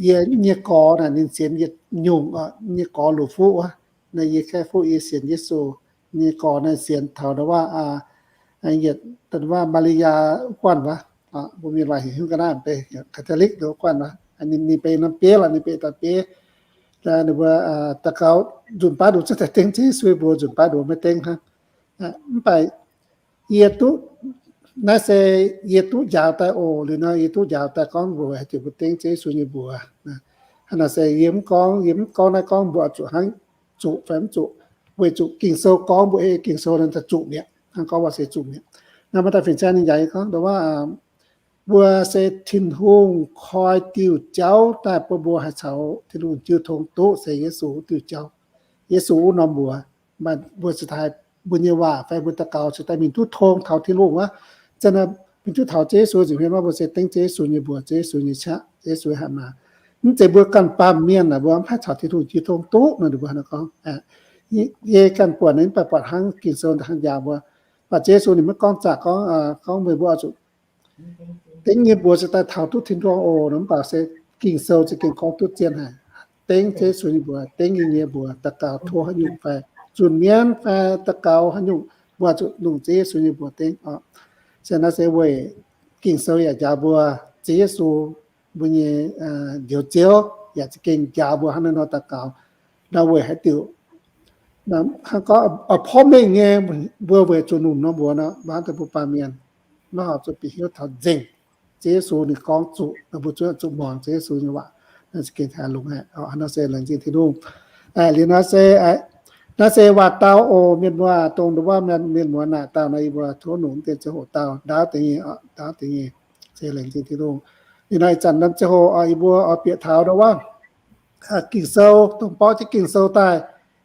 yie nyei gorx naaic ninh sienx yietc nyungc, nyei gorx Luqc Fuqv wuov, naaiv yie Kaeqv Fuqv yie sienx Yesu. Nyei gorx naaiv sienx taux ndau waac, yietc, ndau waac Maa^li^yaa wuov guanh wuov, mbuo mienh waac heuc hnyouv ga'naaiv benx Catholic wuov guanh wuov. Ninh, ninh benx norm bieiv lorqc, ninh benx daaih bieiv. Ninh mbuo daux gaux nzunc baav nduqc cuotv daaih dengv Ziouv Yesu mbuox, nzunc baav nduqc maiv dengv hnangv. Mv baac yie duqv, naaiv se yie duqv njaaux daaih oc. Liuz nor yie duqv njaaux daaih gorngv mbuox haaix diuc mbuo dengv Ziouv Yesu nyei mbuox. Hnangv naaic se yie mv gorngv, yie mv gorngv naaiv gorngv mbuo zuqc hnangv, zuqc fai mv zuqc, weic zuqc Ging-Sou gorngv mbuo ei Ging-Sou nor zuqc mi'aqv. Hnangv gorngv waac se zuqc mi'aqv. Naaiv maaih dauh Fin-Saeng ninh yaac gorngv ndau waac, mbuo se Tin-Hungh koi diuh jauv daaih bun mbuo haih caux Tin-Hungh jiu tong duqv se Yesu diuh jauv. Yesu wuov norm mbuox, maaih mbuo cingx daaih mbuo nyei waac fai mbuo daux gaux cingx daaih mingh duqv tong taux Tin-Hungh wuov. Zanc naaiv mingh duqv taux Ziouv Yesu nzengc, mienh mbuo se dengv Ziouv Yesu nyei mbuox, Ziouv Yesu nyei qaqv, Yesu haih maah. Mv zeiz mbuo ganh baamh mienh naaic mbuo mv haih caux Tin-Hungh jiu tong duqv nor, ninh mbuo hnangv gorngv. Yie ganh buatc ninh mv baac buatc hnangv Ging-Sou hnangv njaaux mbuo. Mv baac Ziouv Yesu ninh maiv gorngv zaqc gorngv, gorngv meih mbuo oix zuqc dengv nyei mbuox cingx daaih taux duqv tin-dorngh oc. Mv baac se Ging-Sou za'gengh gorngv duqv zien haic. Dengv Ziouv Yesu nyei mbuox, dengv ninh nyei mbuox, daux gaux tov haaix nyungc fai zunh mienv fai daux gaux haaix nyungc, mbuo zuqc longc Ziouv Yesu nyei mbuox dengv oc. Se naaiv se weic Ging-Sou yaac njaaux mbuo, Ziouv Yesu mbuo nyei Njoux Ziouv yaac za'gengh njaaux mbuo hnangv naaiv nor daux gaux. Nor weic haaix diuc, hnangv gorngv porv mengh nyei, mbuo weic zuqc longc norm mbuox nor, mbuo hnangv deix mbuo baamh mienh maiv horpc zuqc bieqc hnyouv taux nzengc. Ziouv Yesu ninh gorngv zuqc, mbuo zuqc, zuqc muangx Ziouv Yesu nyei waac, naaiv za'gengh taux longx haic. Nor se laengz zingh Tin-Hungh. Liuz naaiv se, naaiv se waac-dau oc. Mienh muoz, dongh ndau wuov mienh muoz naaic dauh nor, yie mbuo tov longc dien ziangh hoc dau ndaauv deix nyei, ndaauv deix nyei. Se laengz zingh Tin-Hungh. Liuz nor ih zanc norm ziangh hoc yie mbuo oix bieqc taux ndau wuov Ging-Sou, dongh borqv jienv Ging-Sou daaih,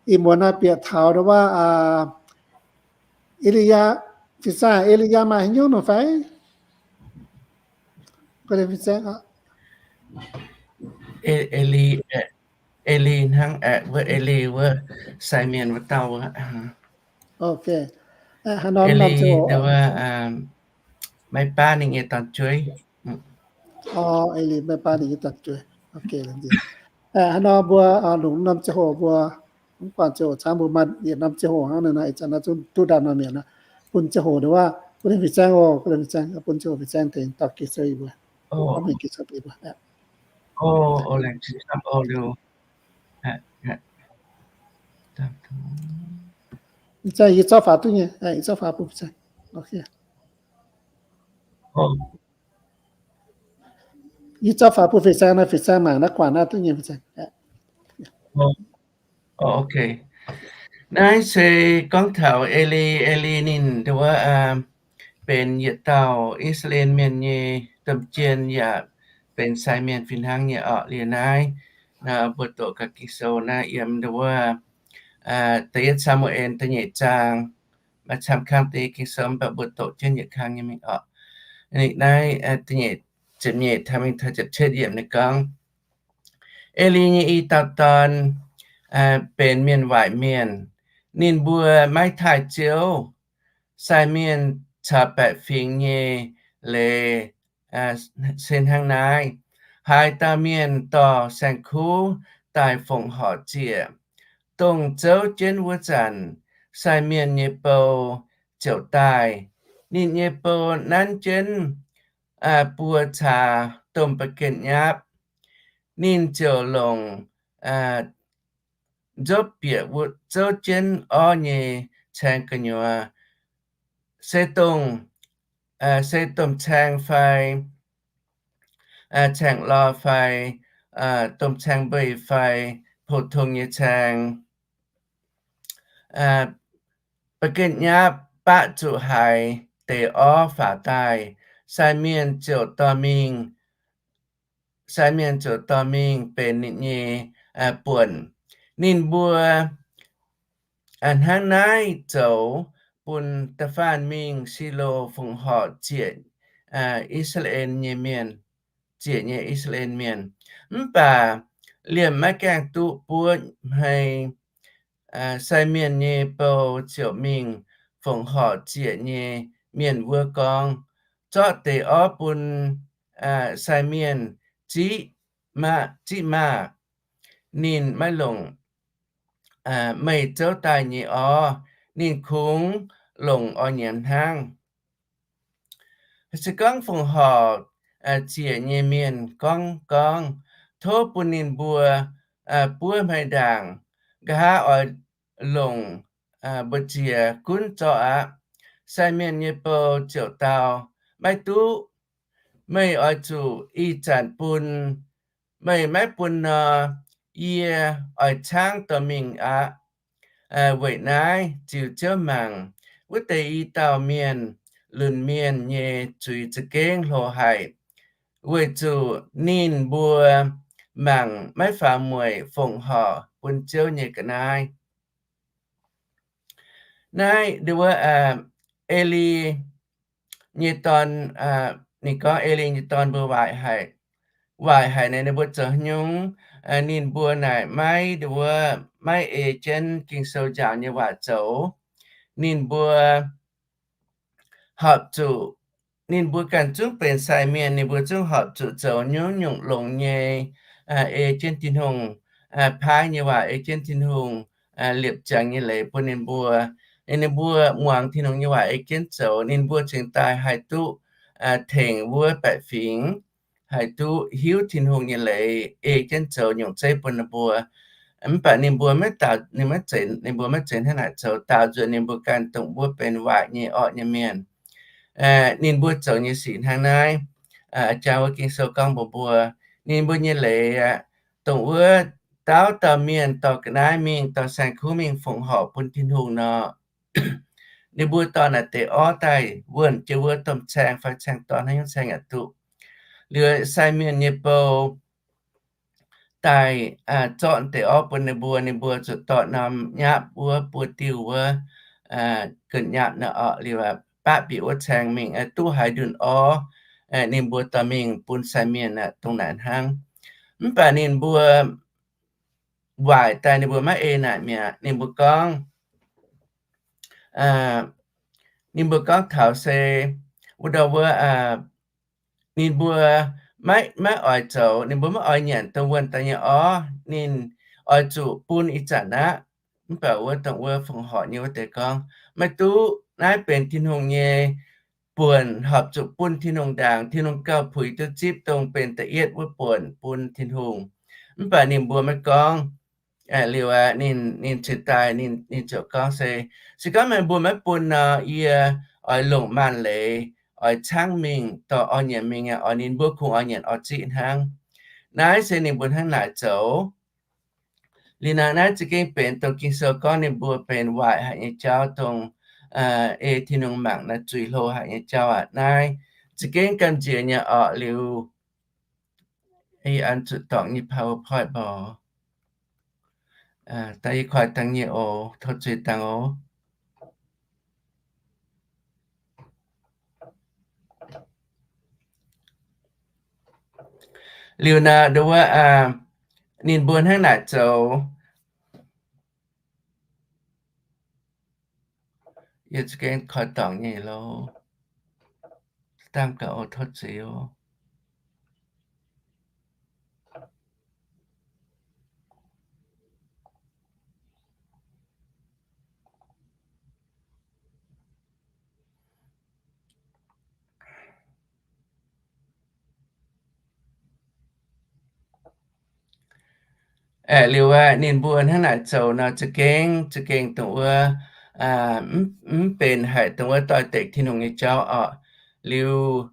ih muonz naaiv bieqc taux ndau wuov E^li^yaa, fin-saeng E^li^yaa maaih haaix nyungc nor fai? Fin-saeng, E^li, E^li hnangv, wuov E^li wuov sai mienh wuov dauh wuov. Ok. Haaix nor E^li wuov, maiv baav ninh nyei dorn-jueiv. E^li maiv baav ninh nyei dorn-jueiv. Ok. Haaix nor mbuo longc norm ziangh hoc mbuo, mv guangc ziangh hoc camv, mbuo maaih yietc norm ziangh hoc hnangv nor, ih zanc naaiv zungv duqv ndaamv norm mienh aqv. Bun ziangh hoc nduov, bun ninh fin-saeng oc, bun ninh fin-saeng, bun ziangh hoc fin-saeng tengx dorh Ging-Sou yie mbuo. Gorngv mingh Ging-Sou bun yie mbuo. Fin-saeng, yie zorqv faaux duqv nyei, yie zorqv faaux bun fin-saeng. Ok. Yie zorqv faaux bun fin-saeng nor, fin-saeng mangc naaiv guangc naaiv duqv nyei, fin-saeng. Ok. Naaiv se gorngv taux E^li, E^li ninh nduov benx yietc dauh I^saa^laa^en Mienh nyei domh jien yaac benx sai mienh fih hnangv nyei orqc. Liuz naaiv, mbuo doqc gaax Ging-Sou naaiv yiem nduov da'yietv Saa^mu^en da'nyeic zaang, maaih camv kang deix Ging-Sou mv baac mbuo doqc jienv yietc kang nyei mingh orqc. Naaiv da'nyeic, ziepc nyeic taux mingh taux ziepc cietv yiemc ninh gorngv, E^li nyei i dauh dorn benx mienh waaic mienh. Ninh mbuo maiv taaih Ziouv. Sai mienh caux baeqc fingx nyei leiz se hnangv naaiv. Haaix dauh mienh dorh saeng-kuv daaih fongc horc ziec, dongh zouv jienv wuov zanc, sai mienh nyei bou ziouc daaih. Ninh nyei bou nanv jienv buo caa domh ba'gengh nyapv. Ninh ziouc longc nzopv bieqc zouv jienv orv nyei caeng gu'nyuoz, se dongh, se domh caeng fai caeng lorh fai domh caeng mbeix fai pou-tong nyei caeng. Ba'gengh nyapv baqv zuqc haiz deix orv faaux daaih, sai mienh ziouc dorh mingh sai mienh ziouc dorh mingh benx ninh nyei buonc. Ninh mbuo hnangv naaiv zoux bun da'faanh mingh Silo fongc horc ziec I^saa^laa^en nyei mienh, ziec nyei I^saa^laa^en mienh. Mv baac liemh maiv gaengh duqv buov hmei, sai mienh nyei bou ziouc mingh fongc horc ziec nyei mienh wuov gorngv, Zorqv deix orv bun sai mienh ziqv maah, ziqv maah! Ninh maiv longc meih zouv daaih nyei orv. Ninh kungx longc orv nyiemz hnangv. Se gorngv fongc horc ziec nyei mienh gorngv gorngv, Tov bun ninh mbuo buov hmei ndaangc, nqa'haav oix longc mbu'ziex gunv zorqv aqv. Sai mienh nyei bou ziouc dau, Maiv duqv. Meih oix zuqc ih zanc bun. Meih maiv bun nor, yie oix caangv dorh mingh aqv. Weic naaiv ziux Ziouv mangc, wuov deix i dauh mienh lunx mienh nyei zuiz za'gengh hlo haic, weic zuqc ninh mbuo mangc maiv faaux mueic fongc horc bun Ziouv nyei ga'naaiv. Naaiv wuov Eli nyei dorn, ninh gorngv Eli nyei dorn mbuo waaic haic. Waaic haic naaic ninh mbuo zoux haaix nyungc? Ninh mbuo naaic maiv wuov, maiv ei jienv Ging-Sou njaaux nyei waac zoux. Ninh mbuo horpc zuqc, ninh mbuo ganh zungv benx sai mienh, ninh mbuo zungv horpc zuqc zoux nyungc-nyungc longx nyei, ei jienv Tin-Hungh paaiv nyei waac, ei jienv Tin-Hungh liepc ziangx nyei leiz bun ninh mbuo. Ninh mbuo muangx Tin-Hungh nyei waac ei jienv zoux, ninh mbuo cingx daaih haih duqv tengx wuov baeqc fingx, haih duqv hiuv Tin-Hungh nyei leiz ei jienv zoux nyungc zeiv bun ninh mbuo. Mv baac ninh mbuo maiv daaux, ninh mbuo maiv zeiz hnangv naaic zoux, daaux nzunc ninh mbuo ganh dongh wuov benx waaic nyei orqv nyei mienh. Ninh mbuo zoux nyei sic hnangv naaiv. Jaa wuov Ging-Sou gorngv mbuox mbuo, ninh mbuo nyei leiz aqv, dongh wuov dauh dauh mienh dorh ga'naaiv mingh, dorh saeng-kuv mingh fongc horc bun Tin-Hungh nor, ninh mbuo dorh naaic deix orv daaih wuonh jienv wuov domh caeng fai caeng dorn haaix nyungc caeng yaac duqv. Liuz sai mienh nyei bou daaih zorqv deix orv bun ninh mbuo, ninh mbuo zuqc dorh norm nyapv wuov buo diuh wuov, ga'nyapv naaic orqc, liuz baqv bieqc wuov caeng mingh, duqv haaix ndunh orv ninh mbuo dorh mingh bun sai mienh aqv, dongh naaic hnangv. Mv baac ninh mbuo waaic daaih ninh mbuo maiv ei naaic mi'aqv. Ninh mbuo gorngv, ninh mbuo gorngv taux se wuov dauh wuov, ninh mbuo maiv, maiv oix zoux, ninh mbuo maiv oix nyanc dongh wuonh daaih nyei orv, ninh oix zuqc bun ih zanc aqv. Mv baac wuov dongh wuov fongc horc nyei wuov deix gorngv, Maiv duqv. Naaiv benx Tin-Hungh nyei buonc, horpc zuqc bun Tin-Hungh ndaangc. Tin-Hungh gauh puix duqv zipv dongh benx da'yietv wuov buonc bun Tin-Hungh. Mv baac ninh mbuo maiv gorngv. Liuz aqv, ninh, ninh cingx daaih, ninh, ninh ziouc gorngv se, Se gorngv meih mbuo maiv bun nor, yie oix longc maanc leiz oix caangv mingh dorh orv nyiemc mingh aqv. Oix ninh mbuo kungx oix nyanc orv ziqv hnangv. Naaiv se ninh mbuo hnangv naaic zoux. Liuz naaiv, naaiv za'gengh benx dongh Ging-Sou gorngv ninh mbuo benx waaic haic nyei jauv, dongh ei Tin-Hungh mangc naaiv zuiz hlo haic nyei jauv aqv. Naaiv za'gengh gamh nziex nyei orqc. Liuz yie an zuqc dorngc nyei PowerPoint mborqc. Daaih yie koi dangh nyei oc. Tov zuiz dangh oc. Liuz naaiv, wuov, ninh mbuo hnangv naaic zoux. Yie za'gengh koi dorngc nyei loh. Dangh gaax oc, tov zuiz oc. Aeqv, liuz aqv, ninh mbuo hnangv naaic zoux nor, za'gengh, za'gengh dongh wuov, mv benx haic dongh wuov doix-dekc Tin-Hungh nyei jauv orqc. Liuz,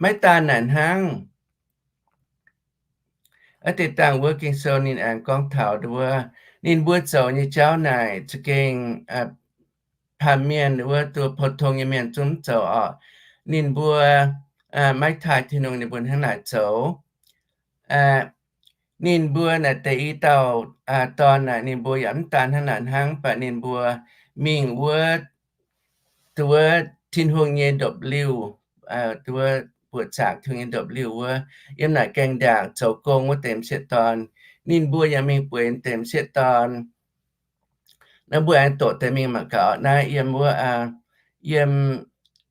maiv daan naaic hnangv, aa deix dangh wuov Ging-Sou ninh aengx gorngv taux wuov, ninh mbuo zoux nyei jauv naaic za'gengh paamh mienh wuov, duqv pou-tong nyei mienh zungv zoux orqc. Ninh mbuo maiv taaih Tin-Hungh, ninh mbuo hnangv naaic zoux. Ninh mbuo naaic deix i dauh dorn naaic, ninh mbuo yaac mv daan hnangv naaic hnangv, mv baac ninh mbuo mingh wuov, duqv wuov Tin-Hungh nyei ndopv-liuh, duqv wuov buoqc zaangc Tin-Hungh nyei ndopv-liuh wuov, yiem naaic gaengh ndaangc zoux gong wuov deix m'sieqv dorn. Ninh mbuo yaac mingh bueix deix m'sieqv dorn. Naaiv mbuo aengx doqc deix mingh mangc gaax naaiv yiem wuov, yiem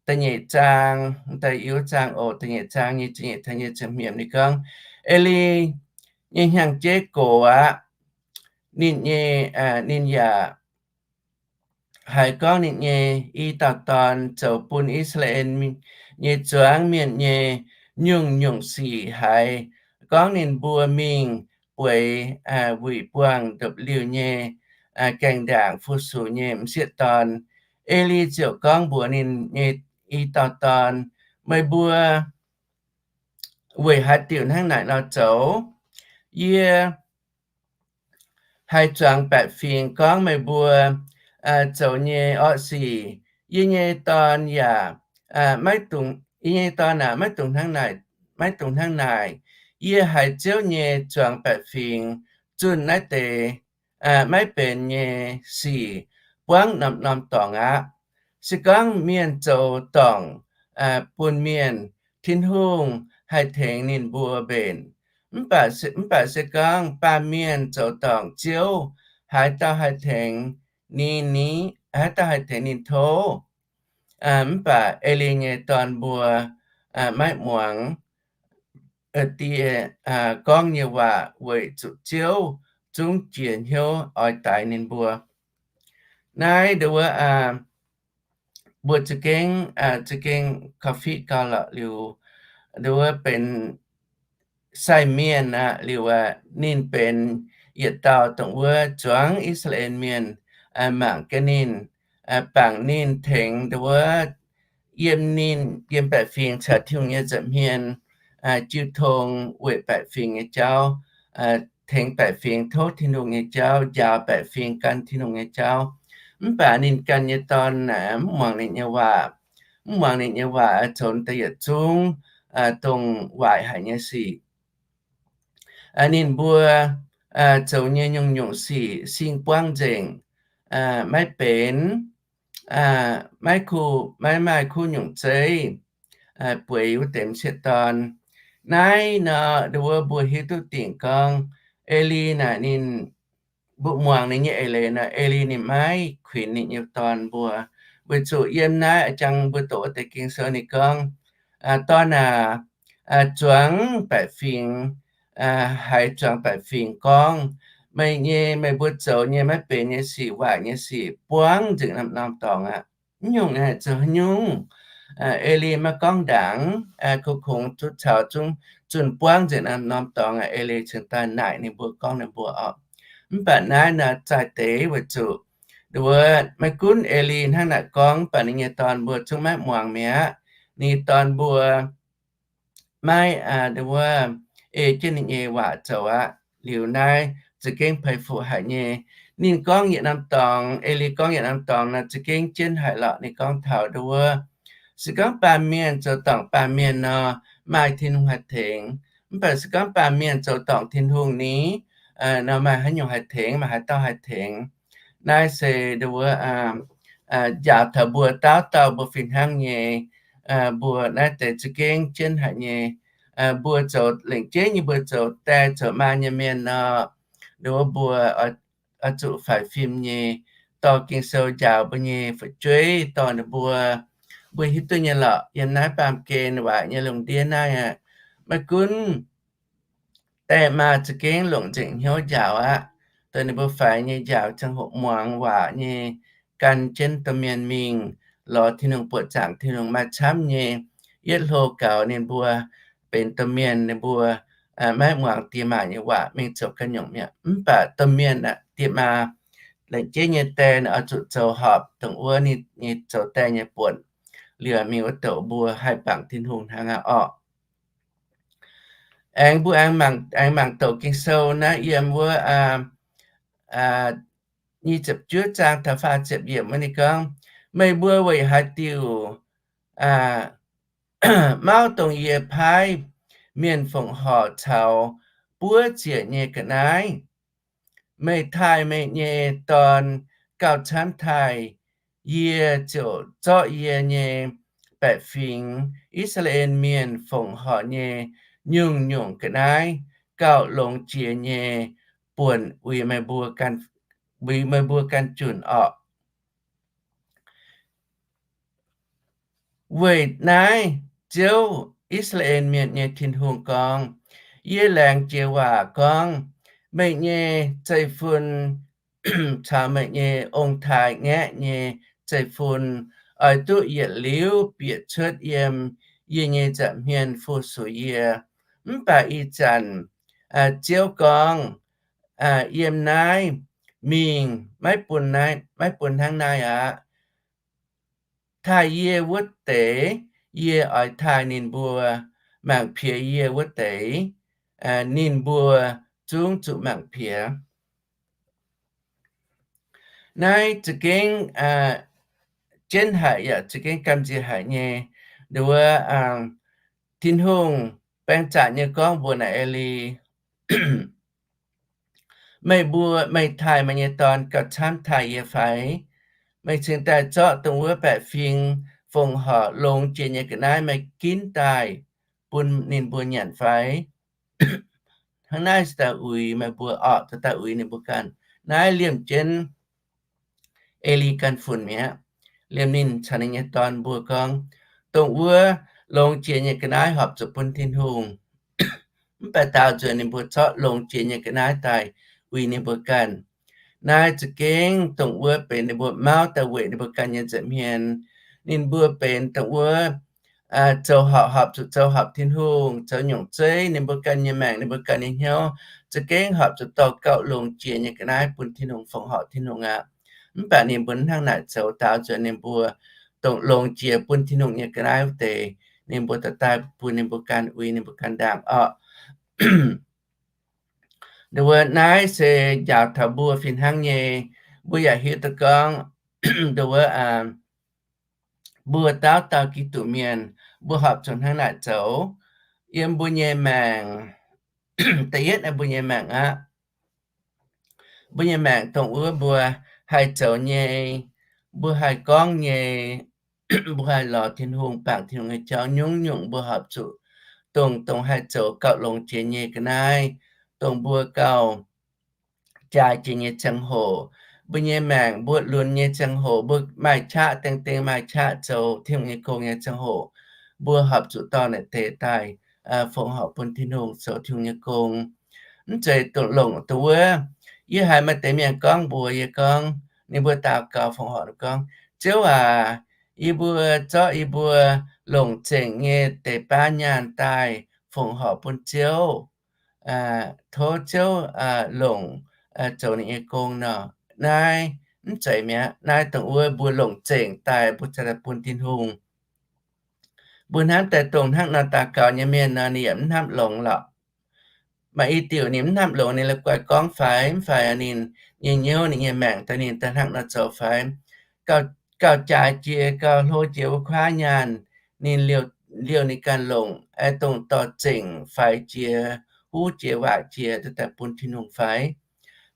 da'nyeic zaang, da'yietv zaang oc, da'nyeic zaang nyei ziepc nyeic taux nyei ziepc hmz, ninh gorngv, Eli nyei hnyangx-jeiv gox aqv. Ninh nyei, ninh yaac haiz gorngv ninh nyei i dauh dorn zoux bun I^saa^laa^en nyei zuangx mienh nyei nyungc-nyungc sic, haiz gorngv ninh mbuo mingh bueix wuic buangh ndopv-liuh nyei gaengh ndaangc fu-sux nyei m'sieqv dorn. Eli ziouc gorngv mbuox ninh nyei i dauh dorn, Meih mbuo weic haaix diuc hnangv naaic nor zoux? Yie haiz zuangx baeqc fingx gorngv meih mbuo zoux nyei orqv sic. Yie nyei dorn yaac maiv dungx, yie nyei dorn aac, maiv dungx hnangv naaic, maiv dungx hnangv naaic. Yie haiz Ziouv nyei zuangx baeqc fingx zunh naaiv deix maiv benx nyei sic buangv norm-norm dorngx aqv. Se gorngv mienh zoux dorngc bun mienh, Tin-Hungh haih tengx ninh mbuo mbenc. Mv baac se gorngv baamh mienh zoux dorngc, Ziouv haaix dauh haih tengx ninh ni? Haaix dauh haih tengx ninh tov? Mv baac Eli nyei dorn mbuo maiv muangx die gorngv nyei waac, weic zuqc Ziouv zungv jiex hnyouv oix daix ninh mbuo. Naaiv nduov wuov, mbuo za'gengh, za'gengh korv-fiqv gau lorqc. Liuz nduov wuov benx sai mienh aqv. Liuz aqv, ninh benx yietc dauh dongh wuov zuangx I^saa^laa^en mienh mangc gaax ninh, bangc ninh tengx nduov wuov yiem ninh, yiem baeqc fingx caux Tin-Hungh nyei nza'hmien jiu tong weic baeqc fingx nyei jauv, tengx baeqc fingx tov Tin-Hungh nyei jauv, njaaux baeqc fingx gan Tin-Hungh nyei jauv. Mv baac ninh ganh nyei dorn naaic mv muangx ninh nyei waac. Mv muangx ninh nyei waac, zoux daaih yietc zungv dongh waaic haic nyei sic. Ninh mbuo zoux nyei nyungc-nyungc sic sing buangv nzengc, maiv benx, maiv kuv, maiv maaih kuv nyungc zeiv, bueix wuov deix m'sieqv dorn. Naaiv nor nduov wuov mbuo hiuv duqv dingc gorngv Eli naaic ninh, mbuo muangx ninh nyei eix leiz nor, Eli ninh maiv kuinx ninh nyei dorn mbuo, weic zuqc yiem naaiv a'jang mbuo doqc wuov deix Ging-Sou ninh gorngv, Dorn aac, zuangx baeqc fingx, haiz zuangx baeqc fingx gorngv, meih nyei, meih mbuo zoux nyei maiv benx nyei sic, waaic nyei sic buangv nzengc norm-norm dorngx aqv. Mv nyungc naaic zoux haaix nyungc? Eli maiv gorngv ndaangc, kungx-kungx zuqc caux zungv zunh buangv nzengc norm-norm dorngx aqv. Eli cingx daaih naaic ninh mbuo, gorngv ninh mbuo orqc. Mv baac naaiv nor zaaih deix weic zuqc nduov wuov maiv gunv Eli hnangv naaic gorngv, mv baac ninh nyei dorn mbuo zungv maiv muangx mi'aqv. Ninh nyei dorn mbuo maiv, nduov wuov, ei jienv ninh nyei waac zoux aqv. Liuz naaiv za'gengh peix fuqv haic nyei. Ninh gorngv yietc norm dorngx, Eli gorngv yietc norm dorngx nor za'gengh jienv haic lorqc. Ninh gorngv taux nduov wuov, se gorngv baamh mienh zoux dorngc baamh mienh nor, maaih Tin-Hungh haih tengx. Mv baac se gorngv baamh mienh zoux dorngc Tin-Hungh ni, nor maaih haaix nyungc haih tengx, maaih haaix dauh haih tengx? Naaiv se nduov wuov, njaaux taux mbuo dauh dauh mbuo fih hnangv nyei. Mbuo naaiv deix za'gengh jienv haic nyei. Mbuo zoux lengc jeiv nyei, mbuo zoux die zoux maa nyei mienh nor, nduov wuov mbuo oix zuqc faix fim nyei, dorh Ging-Sou njaaux mbuo nyei fu'jueiv, dorh ninh mbuo, mbuo hiuv duqv nyei lorqc, yiem naaiv baamh gen waaic nyei lungh ndiev naaiv aqv. Maiv gunv die maa za'gengh longc nzengc hnyouv njaaux aqv, dorh ninh mbuo faix nyei njaaux ziangh hoc muangx waac nyei, gan jienv domh mienh mingh lorz Tin-Hungh, buoqc zaangc Tin-Hungh maaih camv nyei. Yietv hlo gaux ninh mbuo benx domh mienh, ninh mbuo maiv muangx diex maac nyei waac, mingh zoux ganh nyungc mi'aqv. Mv baac domh mienh aeqv, diex maa, laengz jeiv nyei die oix zuqc zoux horpc dongh wuov ninh nyei zoux die nyei buonc, liuz mingh wuov douc mbuo haih bangc Tin-Hungh hnangv aqv orqc. Aengx mbuo aengx mangc douc Ging-Sou naaiv yiem wuov nyic ziepc juov zaang taux faah ziepc yiemc wuov ninh gorngv, meih mbuo weic haaix diuc mauv dongh yie paaiv mienh fongc horc caux buov ziec nyei ga'naaiv? Meih taaih meih nyei dorn gauh camv taaih yie ziouc zorqv yie nyei baeqc fingx, I^saa^laa^en Mienh, fongc horc nyei nyungc-nyungc ga'naaiv gauh longx jiex nyei buonc uix meih mbuo ganh junc orqc. Weic naaiv Ziouv, I^saa^laa^en Mienh nyei Tin-Hungh gorngv, yie laengz jiex waac gorngv, meih nyei zeiv-fun caux meih nyei ong-taaix-ngaeqv nyei zeiv-fun oix duqv yietc liuz bieqc cuotv yiem yie nyei nza'hmien fu-sux yie. Mv baac ih zanc Ziouv gorngv, yiem naaiv mingh, maiv bun hnangv naaiv aqv. Taaih yie wuov deix, yie oix taaih ninh mbuo. Mangc piex yie wuov deix, ninh mbuo zungv zuqc mangc piex. Naaiv za'gengh jienv haic yaac za'gengh gamh nziex haic nyei. Nduov, Tin-Hungh baeng zaqc nyei gorngv mbuox naaic Eli, meih mbuo, meih taaih meih nyei dorn gauh camv taaih yie fai? Meih cingx daaih zorqv dongh wuov baeqc fingx fongc horc longx jiex nyei ga'naaiv meih ginv daaih bun ninh mbuo nyanc fai? Hnangv naaiv se daaih uix meih mbuo orqc, daaih uix ninh mbuo ganh. Naaiv liemh jienv Eli ganh funx mi'aqv. Liemh ninh caux ninh nyei dorn mbuo gorngv, dongh wuov longx jiex nyei ga'naaiv horpc zuqc bun Tin-Hungh. Mv baac daaux nzunc ninh mbuo zorqv longx jiex nyei ga'naaiv daaih uix ninh mbuo ganh. Naaiv za'gengh dongh wuov benx ninh mbuo mauv daaih weic ninh mbuo ganh nyei nza'hmien. Ninh mbuo benx dongh wuov zoux horpc, horpc zuqc zoux horpc Tin-Hungh, zoux nyungc zeiv ninh mbuo ganh nyei maengc, ninh mbuo ganh nyei hnyouv, za'gengh horpc zuqc dorh gauh longx jiex nyei ga'naaiv bun Tin-Hungh, fongc horc Tin-Hungh aqv. Mv baac ninh mbuo hnangv naaic zoux, daaux nzunc ninh mbuo dongh longx jiex bun Tin-Hungh nyei ga'naaiv wuov deix, ninh mbuo daaih daaih bun ninh mbuo ganh uix ninh mbuo ganh ndaangc orqc. Nduov, naaiv se njaaux taux mbuo fih hnangv nyei. Mbuo yaac hiuv duqv gorngv, nduov, mbuo dauh dauh Giduc mienh, mbuo horpc zuqc hnangv naaic zoux yiem mbuo nyei maengc. Da'yietv naaiv mbuo nyei maengc aqv. Mbuo nyei maengc dongh wuov mbuo haih zoux nyei, mbuo haih gorngv nyei, mbuo haih lorz Tin-Hungh, bangc Tin-Hungh nyei jauv, nyungc-nyungc mbuo horpc zuqc dongh, dongh haih zoux gauh longx jiex nyei ga'naaiv, dongh mbuo gauh jaaix jiex nyei ziangh hoc, mbuo nyei maengc mbuo lunx nyei ziangh hoc, mbuo maaih qaqv dengh dengh maaih qaqv zoux Tin-Hungh nyei gong nyei ziangh hoc, mbuo horpc zuqc dorh naaic deix daaih fongc horc bun Tin-Hungh, zoux Tin-Hungh nyei gong. Mv zeiz dongh longc dongh wuov. Yie haiz maaih deix mienh gorngv mbuox yie gorngv, ninh mbuo daux gaux fongc horc gorngv, Ziouv aac, yie mbuo zorqv yie mbuo longc zengc nyei deix baav nyaanh daaih fongc horc bun Ziouv, tov Ziouv longc zoux ninh nyei gong nor. Naaiv mv zeiz mi'aqv. Naaiv dongh wuov mbuo longc zengc daaih mbuo cingx daaih bun Tin-Hungh. Mbuo hnamv daaih dongh hnangv nor daux gaux nyei mienh nor, ninh yaac mv hnamv longx lorqc. Maaih i diuc ninh mv hnamv longx, ninh la'guaih gorngv fai mv fai, ninh nyei hnyouv ninh nyei maengc daaih ninh daaih hnangv nor zoux fai, gauh jaaix jiex, gauh hlo jiex wuov kuaaiv nyaanh, ninh liouh ninh ganh longc, aeqv, dongh dorh zengc faix jiex, huv jiex, waaic jiex daaih bun Tin-Hungh fai?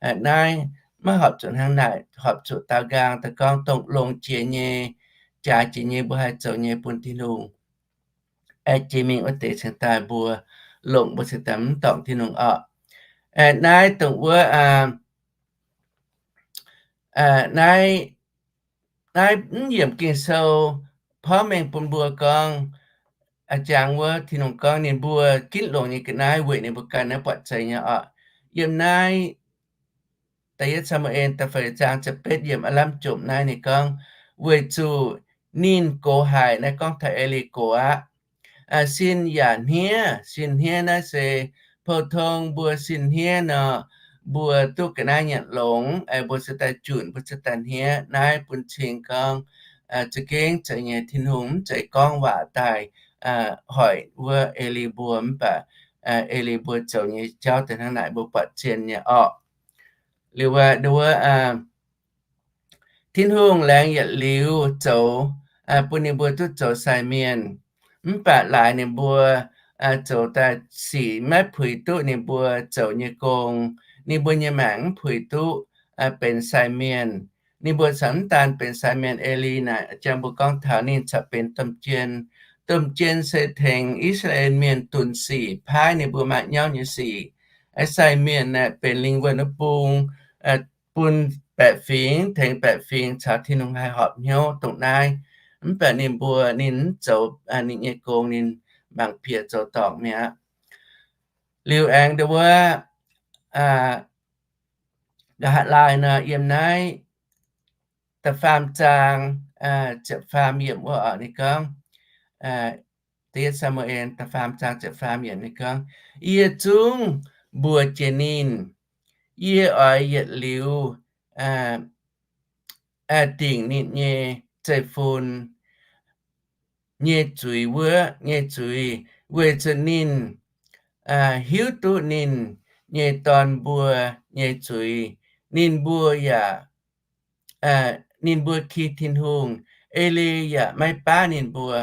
Naaiv maiv horpc zuqc hnangv naaic. Horpc zuqc daaux nqaang daaih gorngv dongh longx jiex nyei, jaaix jiex nyei, mbuo haih zoux nyei bun Tin-Hungh. Aeqv, jiex mingh wuov deix cingx daaih mbuo longc, mbuo cingx daaih mv dorngc Tin-Hungh orqc. Naaiv dongh wuov, naaiv, naaiv mv yiemc Ging-Sou porv mengh bun mbuo gorngv, jangx wuov Tin-Hungh gorngv ninh mbuo ginv longx nyei ga'naaiv weic ninh mbuo ganh naaiv buatc zeiz nyei orqc. Yiem naaiv da'yietv Saa^mu^en da'feix zaang ziepc betv yiemc aav lamh jomc naaiv ninh gorngv, weic zuqc ninh gox haic, naaiv gorngv taux E^li gox aqv. Sin yaac hniev. Sin hniev naaiv se Pou-tong mbuo sin hniev nor, mbuo duqv ga'naaiv nyanc longx, mbuo se daaih junc, mbuo se daaih hniev. Naaiv bun cing gorngv za'gengh zeiz nyei, Tin-Hungh mv zeiz gorngv waac daaih hoic wuov Eli mbuo, mv baac Eli mbuo zoux nyei jauv daaih hnangv naaic mbuo buatc zien nyei orqc. Liuz wuov, Tin-Hungh laengz yietc liuz zoux bun ninh mbuo duqv zoux sai mienh, mv baac laaix ninh mbuo zoux daaih sic maiv puix duqv ninh mbuo zoux nyei gong. Ninh mbuo nyei maengc mv puix duqv benx sai mienh. Ninh mbuo corc mv daan benx sai mienh, Eli naaic jang mbuo gorngv taux ninh corc benx domh jien. Domh jien se tengx I^saa^laa^en Mienh dunh sic, paaiv ninh mbuo maaih nyauv nyei sic. Sai mienh naaic benx lingh wuonh wuov bung, bun baeqc fingx tengx baeqc fingx caux Tin-Hungh haih horpc hnyouv dongh naaiv. Mv baac ninh mbuo ninh mv zoux ninh nyei gong, ninh mangc piex zoux dorngc mi'aqv. Liuz aengx ndo wuov, nqa'haav laai nor yiem naaiv da'faam zaang ziepc faam yiemc wuov oc, ninh gorngv, Saa^mu^en da'faam zaang ziepc faam yiemc ninh gorngv, Yie zungv mbuox jiex ninh, yie oix yietc liuz dingc ninh nyei zeiv-fun nyei zuiz wuov nyei zuiz, weic zuqc ninh hiuv duqv ninh nyei dorn mbuo nyei zuiz. Ninh mbuo yaac, ninh mbuo ki Tin-Hungh, Eli yaac maiv baav ninh mbuo.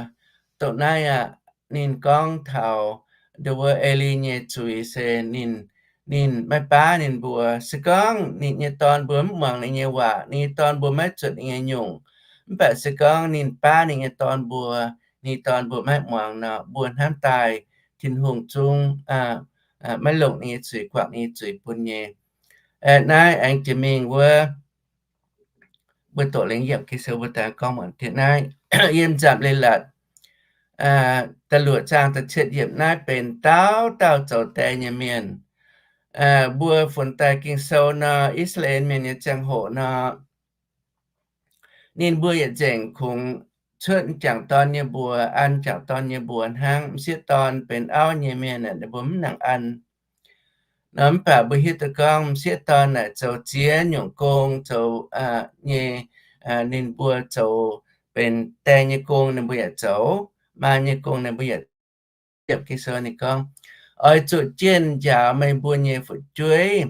Dongh naaiv aqv, ninh gorngv taux ndo wuov Eli nyei zuiz se ninh, ninh maiv baav ninh mbuo. Se gorngv ninh nyei dorn mbuo mv muangx ninh nyei waac, ninh nyei dorn mbuo maiv zuotc ninh nyei nyungc, mv baac se gorngv ninh baav ninh nyei dorn mbuo, ninh dorn mbuo maiv muangx nor, mbuo hnamv daaih Tin-Hungh zungv maiv longc ninh nyei zuiz guangc ninh nyei zuiz bun nyei. Naaiv aengx jiex mingh wuov, mbuo doqc lengc yiemc Ging-Sou mbuo daaih gorngv muonc diex naaiv, yiem Nzamc Leiz-Latc da'luoqc zaang da'cietv yiemc, naaiv benx dauh dauh zoux die nyei mienh. Mbuo funx daaih Ging-Sou nor, I^saa^laa^en Mienh nyei ziangh hoc nor, ninh mbuo yietc nzengc kungx cuotv m'jangc dorn nyei mbuox, an m'jangc dorn nyei mbuox hnangv. M'sieqv dorn benx auv nyei mienh aeqv, ninh mbuo mv nangc an. Nor mv baac mbuo hiuv duqv gorngv m'sieqv dorn naaic zoux ziex nyungc gong zoux nyei, ninh mbuo zoux benx die nyei gong ninh mbuo yaac zoux, maa nyei gong ninh mbuo yaac zoux. Ging-Sou ninh gorngv, Oix zuqc jienv njaaux meih mbuo nyei fu'jueiv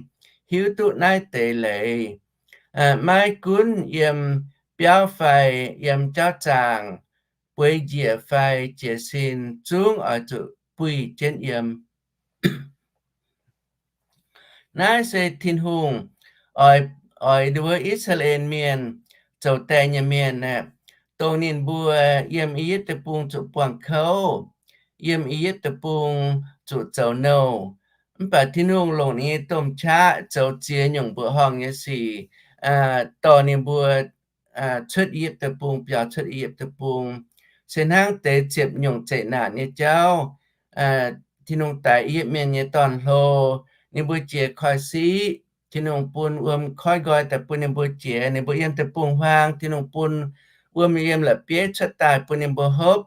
hiuv duqv naaiv deix leiz. Maiv gunv yiem biauv fai yiem jauv zaangc, bueix njiec fai jiez sin, zungv oix zuqc buih jienv yiem. Naaiv se Tin-Hungh oix, oix nduov I^saa^laa^en Mienh zoux die nyei mienh aeqv, dongh ninh mbuo yiem I^yipv Deic-Bung zuqc buangh kouv, yiem I^yipv Deic-Bung zuqc zoux nouh. Mv baac Tin-Hungh longc ninh nyei domh qaqv zoux ziex nyungc mbuoqc horngh nyei sic, dorh ninh mbuo cuotv I^yipv Deic-Bung, biaux cuotv I^yipv Deic-Bung. Se hnangv deix ziepc nyungc zeqc naanc nyei jauv, Tin-Hungh daix I^yipv Mienh nyei dorn-hlo, ninh mbuo jiex koiv-siqv, Tin-Hungh bun wuom koiv nqoi daaih bun ninh mbuo jiex. Ninh mbuo yiem deic-bung-huaang, Tin-Hungh bun wuom yiem la'bieiv cuotv daaih bun ninh mbuo hopv.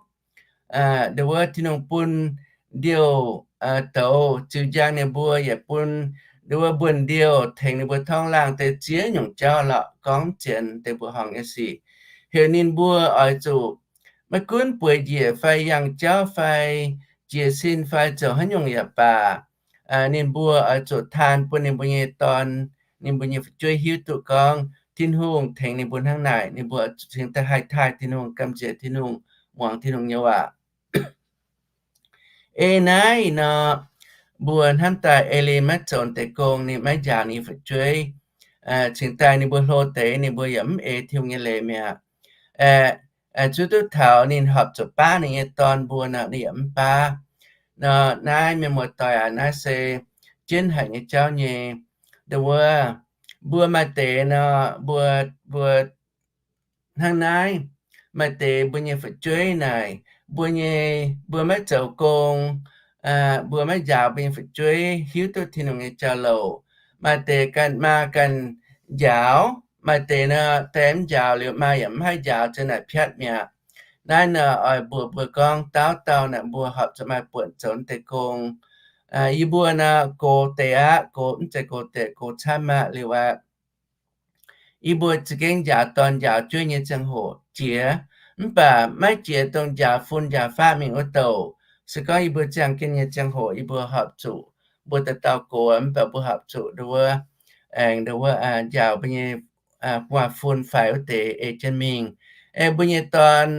Nduov wuov Tin-Hungh bun ndiouh douz ziux njang ninh mbuo, yaac bun nduov wuov mbuonx-ndiouh tengx ninh mbuo torngv laangh deix ziex nyungc jauv lorqc, gorngv mv zienx deix mbuoqc horngh nyei sic. Heuc ninh mbuo oix zuqc maiv gunv bueix njiec fai yangh jauv fai jiez sin fai zoux haaix nyungc yaac baac, ninh mbuo oix zuqc taan bun ninh mbuo nyei dorn, ninh mbuo nyei fu'jueiv hiuv duqv gorngv Tin-Hungh tengx ninh mbuo hnangv naaic. Ninh mbuo oix zuqc cingx daaih haih taaih Tin-Hungh, gamh nziex Tin-Hungh, muangx Tin-Hungh nyei waac. Ei naaiv nor, mbuo hnamv daaih Eli maiv zoux deix gong, ninh maiv njaaux ninh fu'jueiv, cingx daaih ninh mbuo hlo deix, ninh mbuo yaac mv ei Tin-Hungh nyei leiz mi'aqv. Zuov duqv taux ninh horpc zuqc baav ninh nyei dorn mbuo nor, ninh yaac mv baav. Nor naaiv mienh muoz-doic aac, naaiv se jienv haic nyei jauv nyei. Nduov wuov, mbuo maaih deix nor, mbuo, mbuo hnangv naaiv, maaih deix mbuo nyei fu'jueiv naaic, mbuo nyei, mbuo maiv zoux gong, mbuo maiv njaaux mbuo nyei fu'jueiv hiuv duqv Tin-Hungh nyei jauv-louc. Maaih deix ganh maa ganh njaaux, maaih deix nor, die mv njaaux liuz maa yaac mv haih njaaux, ziouc naaic piatv mi'aqv. Naaiv nor oix mbuox mbuo gorngv dauh dauh naaic mbuo horpc zuqc maaih buonc zoux deix gong. Yie mbuo nor gox deix aqv, gox mv zeiz gox deix, gox camv aqv liuz aqv. Yie mbuo za'gengh njaaux dorn njaaux jueiv nyei ziangh hoc jiex, mv baac maiv jiex dongh njaaux fun njaaux faqv mingh wuov douc. Se gorngv yie mbuo ziangh jienv nyei ziangh hoc yie mbuo horpc zuqc, mbuo dauh dauh gox mv baac mbuo horpc zuqc nduov, aengx nduov njaaux mbuo nyei gu'nguaaz-fun faix wuov deix ei jienv mingh. Aengx mbuo nyei dorn,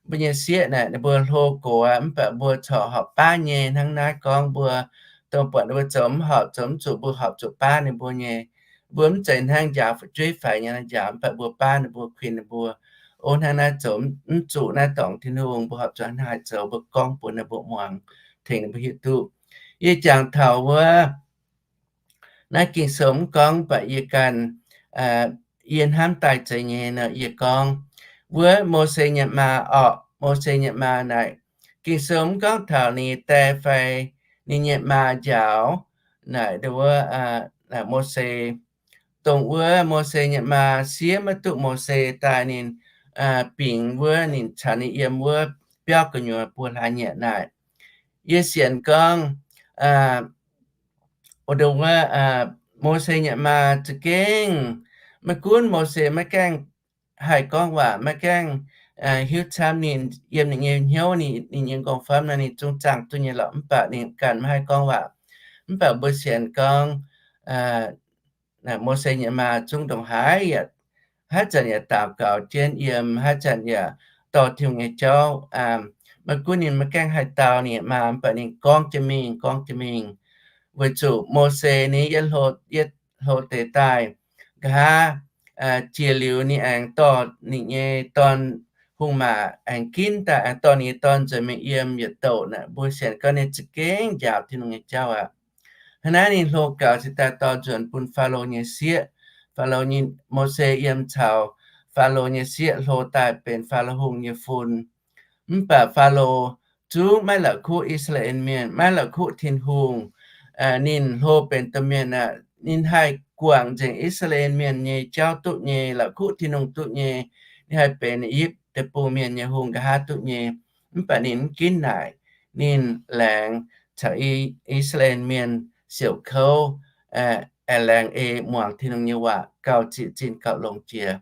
mbuo nyei sieqv naaic ninh mbuo hlo gox aqv, mv baac mbuo corc horpc baav nyei. Hnangv naaiv gorngv mbuo dongh buatc ninh mbuo zoux mv horpc, zoux mv zuqc, mbuo horpc zuqc baav ninh mbuo nyei. Mbuo mv zeiz hnangv njaaux fu'jueiv faix nyei nor njaaux, mv baac mbuo baav ninh mbuo, kuinx ninh mbuo. O, hnangv naaiv zoux mv zuqc naaiv dorngc Tin-Hungh, mbuo horpc zuqc hnangv haaix zoux, mbuo gorngv bun ninh mbuo muangx, tengx ninh mbuo hiuv duqv. Yie jangx taux wuov naaiv Ging-Sou mv gorngv, mv baac yie ganh, yie hnamv daaih zeiz nyei nor, yie gorngv wuov Mose nyei maa orqc, Mose nyei maa naaic, Ging-Sou mv gorngv taux ninh nyei die fai ninh nyei maa njaaux naaic nduov wuov Mose, dongh wuov Mose nyei maa siev maiv duqv Mose daaih ninh bingx wuov ninh caux ninh yiem wuov biauv gu'nyuoz buo hlaax nyieqc naaic. Yie sienx gorngv, o, dongh wuov Mose nyei maa za'gengh, maiv gunv Mose maiv gaengh haih gorngv waac, maiv gaengh hiuv camv, ninh yiem ninh nyei hnyouv, ninh nyei m'nqorngv famv nor ninh zungv zaangh duqv nyei lorqc, mv baac ninh ganh maiv haih gorngv waac. Mv baac mbuo sienx gorngv Mose nyei maa zungv ndongc haaix, haaix zanc yaac daux gaux jienv yiem, haaix zanc yaac dorh Tin-Hungh nyei jauv. Maiv gunv ninh maiv gaengh haih dau ninh nyei maa, mv baac ninh gorngv jienv mingh, gorngv jienv mingh, weic zuqc Mose ninh yietv hlo, yietv hlo deix daaih, nqa'haav jiex liuz ninh aengx dorh ninh nyei dorn, hungh maac aengx ginv daaih, aengx dorh ninh nyei dorn nzuonx mingh yiem yietc douc naaic. Mbuo sienx gorngv ninh za'gengh njaaux Tin-Hungh nyei jauv aqv. Hnangv naaiv ninh hlo gaux cingx daaih dorh nzuonx bun Faalo nyei sieqv. Faalo nyei, Mose yiem caux Faalo nyei sieqv hlo daaih benx Faalo hungh nyei fun. Mv baac Faalo zungv maiv la'kuqv I^saa^laa^en Mienh, maiv la'kuqv Tin-Hungh. Ninh hlo benx domh mienh aqv, ninh haih guangc nzengc I^saa^laa^en Mienh nyei jauv duqv nyei, la'kuqv Tin-Hungh duqv nyei. Ninh haih benx I^yipv Deic-Bung mienh nyei hungh nqa'haav duqv nyei. Mv baac ninh mv ginv naaic. Ninh laengz caux I^saa^laa^en Mienh siouc kouv, aengx laengz ei muangx Tin-Hungh nyei waac gauh ziqc zinh gauh longx jiex.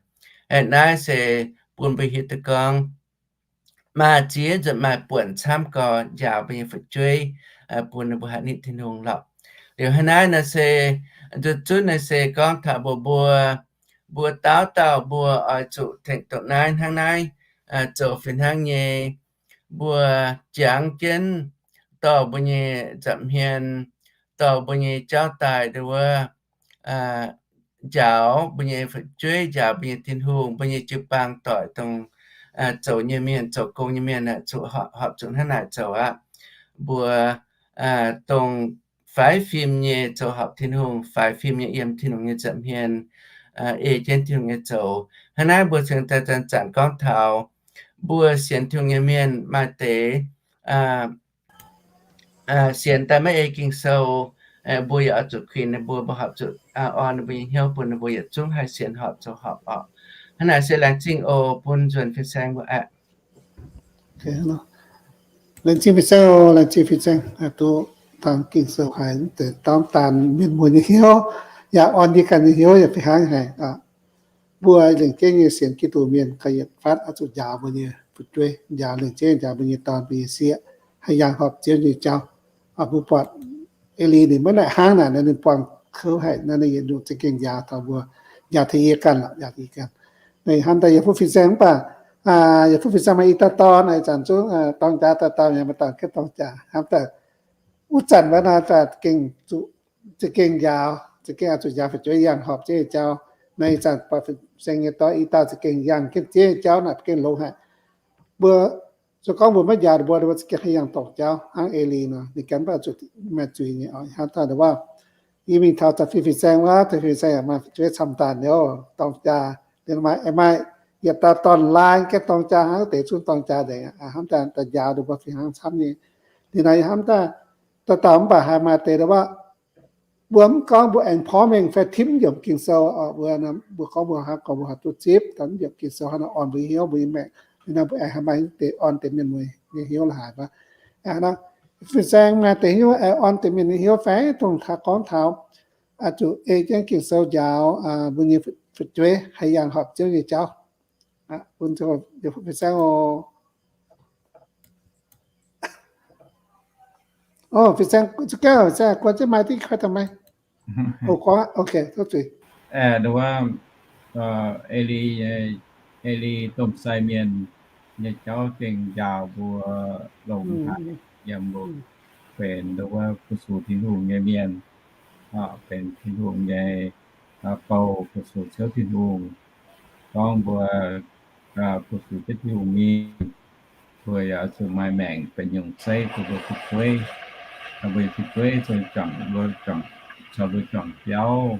Naaiv se bun mbuo hiuv duqv gorngv maa ziex nzunc maaih buonc camv gorx njaaux mbuo nyei fu'jueiv, bun ninh mbuo haih nitv Tin-Hungh lorqc. Liuz hnangv naaiv nor se, nzunc zunv naaiv se gorngv taux mbuo, mbuo, mbuo dauh dauh mbuo oix zuqc tengx dongh naaiv hnangv naaiv zoux fih hnangv nyei. Mbuo jangx jienv dorh mbuo nyei nza'hmien, dorh mbuo nyei jauv daaih nduov wuov, njaaux mbuo nyei fu'jueiv, njaaux mbuo nyei Tin-Hungh, mbuo nyei jiu-baang doic dongh zoux nyei mienh, zoux gong nyei mienh, zuqc horpc zuqc hnangv naaic zoux aqv. Mbuo dongh faix fim nyei zoux horpc Tin-Hungh, faix fim nyei yiem Tin-Hungh nyei nza'hmien, ei jienv Tin-Hungh nyei zoux. Hnangv naaiv mbuo cingx daaih zanc-zanc gorngv taux mbuo sienx Tin-Hungh nyei mienh maaih deix sienx daaih maiv ei Ging-Sou, mbuo yaac oix zuqc kuinx ninh mbuo, mbuo horpc zuqc orn ninh mbuo nyei hnyouv bun ninh mbuo yietc zungv haih sienx horpc zoux horpc orqc. Hnangv naaic se laengz zingh oc bun nzuonx fin-saeng mbuo aqv. Laengz zingh fin-saeng, laengz zingh fin-saeng, duqv taux Ging-Sou haiz deix dorngx daanh mienh muoz nyei hnyouv, yaac orn yie ganh nyei hnyouv yaac fih hnangv haic. Mbuo lengc jeiv nyei sienx Giduc mienh gauh yietc fatv oix zuqc njaaux mbuo nyei fu'jueiv, njaaux lengc jeiv njaaux mbuo nyei dorn mbuo nyei sieqv haih yangh horpc Ziouv nyei jauv. Mbuo buatc Eli ninh maiv naaic hnangv naaic nor ninh buangh kouv haic nor, ninh yietc nyungc za'gengh njaaux taux mbuo, njaaux taux yie ganh lorqc, njaaux taux yie ganh. Hnamv daaih yie fuqv fin-saeng mv baac, yie fuqv fin-saeng maaih i dauh dorn, ih zanc zungv dorng jaax dauh dauh, maaih dauh gaengh dorng jaax. Hnamv daaih wuov zanc wuov nor, za'gengh zuqc, za'gengh njaaux, za'gengh oix zuqc njaaux fu'jueiv yangh horpc Ziouv nyei jauv. Nor ih zanc buatc fin-saeng nyei dorn i dauh za'gengh yangh jienv Ziouv nyei jauv naaic gengh longx haic. Mbuo se gorngv mbuo maiv njaaux ninh mbuo, ninh mbuo za'gengh haih yangh dorngc jauv hnangv Eli nor, ninh ganh mv baac zuqc maaih zuiz nyei oc. Hnamv daaih wuov, yie mingh taux zanc fin-saeng wuov, zanc fin-saeng yaac maaih fu'jueiv camv daanh nyei oc, dorng jaax. Liuz maaih, maaih yietc dauh dorn-laai gaengh dorng jaax hnangv, deix zungv dorng jaax nzengc. Hnamv daaih njaaux ninh mbuo fih hnangv camv nyei. Liuz naaiv hnamv daaih, dauh dauh mv baac haih maaih deix wuov, mbuo mv gorngv mbuo aengx porv mengh fai timv yiemc Ging-Sou, mbuo, mbuo gorngv mbuo hnangv gorngv mbuo haih duqv zipv daaih mv yiemc Ging-Sou hnangv nor orn mbuo nyei hnyouv, mbuo nyei maengc. Liuz naaiv mbuo aengx haih maaih deix orn deix mienh muoz nyei hnyouv la'haaix wuov. Hnangv naaiv, Fin-saeng maaih deix hnyouv aengx orn deix mienh nyei hnyouv fai dongh kaav gorngv taux zuqc ei jienv Ging-Sou njaaux mbuo nyei fu'jueiv haih yangh horpc Ziouv nyei jauv. Bun fin-saeng oc. Fin-saeng, fin-saeng guon jienv maaih diqv koi daaih maiv? Ov, ok, tov zuiz. Aa, Eli, Eli domh sai mienh nyei jauv gengh njaaux mbuo longx haic yiem mbuo benx nduov fu-sux Tin-Hungh nyei mienh, benx Tin-Hungh nyei bou fu-sux Ziouv Tin-Hungh. Gorngv mbuo fu-sux Ziouv Tin-Hungh mingh, mbuo yaac zuqc maaih maengc benx nyungc zeiv bun mbuo fu'jueiv. Mbuo nyei fu'jueiv caux mbuo juangc biauv,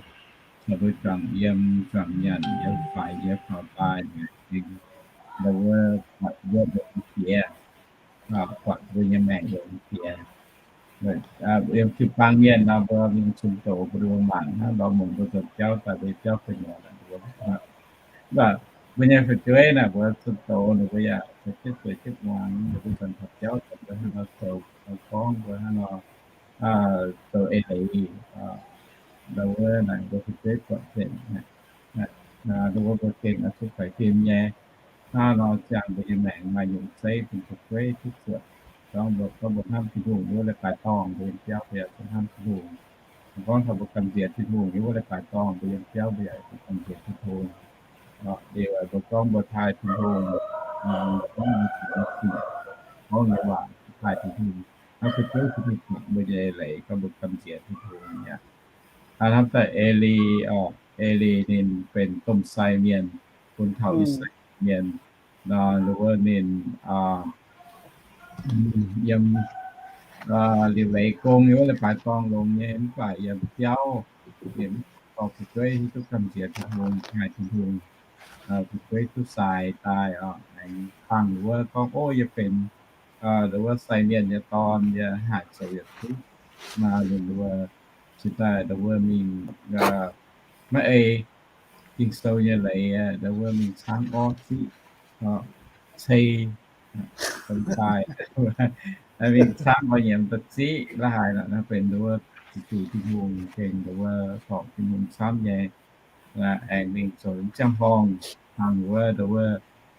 caux mbuo juangc yiem, juangc nyanc, yiem faix, yiem faaux daaih, nduov wuov buatc mbuo nyei jiex, buatc mbuo nyei maengc yiem jiex. Yiem jiu-baang mienh nor, mbuo mingh zunh doz, mbuo mangc hnangv lorz mungc mbuo zoux jauv daaih, mbuo jauv gu'nyuoz. Mv baac mbuo nyei fu'jueiv naaic, mbuo zunh doz ninh mbuo yaac zoux jienv zueiz jienv muangx, ninh mbuo zanc taux jauv zanc mbuo hnangv nor zoux, gorngv mbuo hnangv nor zoux eix leiz, nduov wuov naaic mbuo fu'jueiv buatc nzengc. Nduov wuov mbuo gengh oix zuqc faix fim nyei. Hnangv nor ziangh mbuo nyei maengc maaih nyungc zeiv bun fu'jueiv duqv zuotc. Gorngv mbuo, gorngv mbuo hnamv Tin-Hungh yiem wuov leiz-baaix dorngh, mbuo yiem biauv mbuo yaac zuqc hnamv Tin-Hungh. Gorngv taux mbuo gamh nziex Tin-hungh yiem wuov leiz-baaix dorngh, mbuo yiem biauv mbuo yaac zuqc gamh nziex Tin-Hungh. Liuz mbuo gorngv mbuo taaih Tin-Hungh, gorngv mbuo sienx, gorngv nyei waac taaih Tin-Hungh, hnangv fu'jueiv Tin-Hungh mbuo nyei leiz gorngv mbuo gamh nziex Tin-Hungh mi'aqv. Hnamv daaih Eli, Eli ninh benx domh sai mienh bun taux I^saa^laa^en mienh. Nduov wuov ninh yiem liuc leiz gong yiem wuov leiz-baaix dorngh longx nyei, mv baac yiem biauv, yiem dorh fu'jueiv hiuv duqv gamh nziex Tin-Hungh, taaih Tin-Hungh, fu'jueiv duqv sai daaih, aengx kangh wuov gorngv, Ov, yie benx nduov wuov sai mienh nyei dorn, yie haih zoux yietc zungv. Maaih ninh nduov wuov cingx daaih nduov wuov mingh, maiv ei Ging-Sou nyei leiz, nduov wuov mingh caangv orv ziqv, cei, daaih mingh caangv orv nyiemz daaih ziqv la'haaix nor, naaiv benx nduov wuov zuqc Tin-Hungh gengh nduov wuov dorngc Tin-Hungh camv nyei, aengx mingh zoux ziangh horngh, hnangv wuov nduov wuov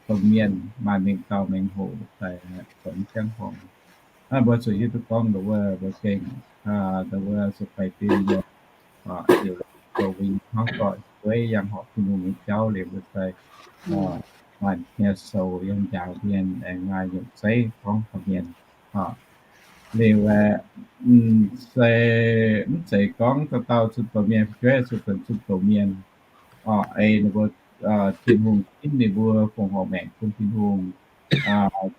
domh mienh maaih mengh dauh mengh hoc daaih zoux ziangh horngh. Naaiv mbuo zuqc hiuv duqv gorngv nduov wuov mbuo gengh nduov wuov zuqc faix fim nyei, ziouc zoux win hnangv doic fu'jueiv yangh horpc Tin-Hungh nyei jauv liuz mbuo se maaih hnyouv sou yiem njaaux mienh aengx maaih nyungc zeiv gorngv taux mienh. Liuz aeqv, se mv zeiz gorngv dauh dauh zunh doz mienh, fu'jueiv zuqc benx zunh doz mienh. Ei ninh mbuo, Tin-Hungh ginv ninh mbuo fongc horc maengc bun Tin-Hungh,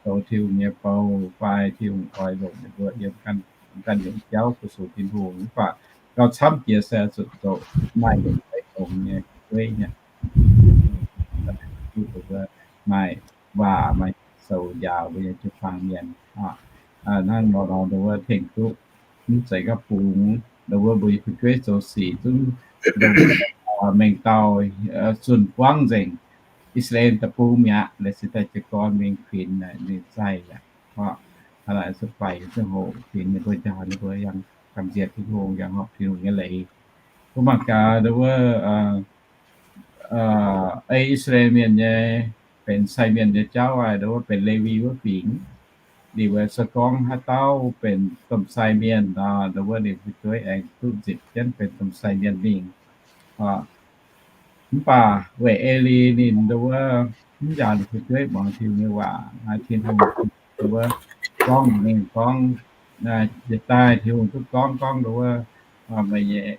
zoux Tin-Hungh nyei bou fai Tin-Hungh oix longc ninh mbuo yiem ganh nyungc jauv fu-sux Tin-Hungh. Mv baac gauh camv jiex se zuqc zoux maaih nyungc zeiv longx nyei fu'jueiv nyei. Maaih waac maaih sou njaaux mbuo nyei jiu-baang mienh. Hnangv nor nor nduov wuov tengx duqv mv zeiz gapv bungx, nduov wuov mbuo nyei fu'jueiv zoux sic zungv mengh dauh zunh buangv nzengc, I^saa^laa^en deic-bung mi'aqv, laaix se daaih jiez gorn mingh kuinx ninh zaih aqv. Hnangv naaic se faix ziangh hoc kuinx ninh mbuo, njaaux ninh mbuo yangh gamh nziex Tin-Hungh, yangh horpc Tin-Hungh nyei leiz. Mbuo mangc gaax nduov wuov ei I^saa^laa^en mienh nyei benx sai mienh nyei jauv aqv, nduov wuov benx Lewi wuov fingx. Liuz se gorngv haaix dauh benx domh sai mienh nor, nduov wuov ninh fu'jueiv aengx duqv nzipc jienv benx domh sai mienh mingh. Mv baac weic Eli ninh nduov wuov mv njaaux ninh fu'jueiv muangx Tin-Hungh nyei waac, Tin-Hungh nduov wuov gorngv mingh gorngv, yietc daaih Tin-Hungh duqv gorngv gorngv nduov wuov, meih nyei,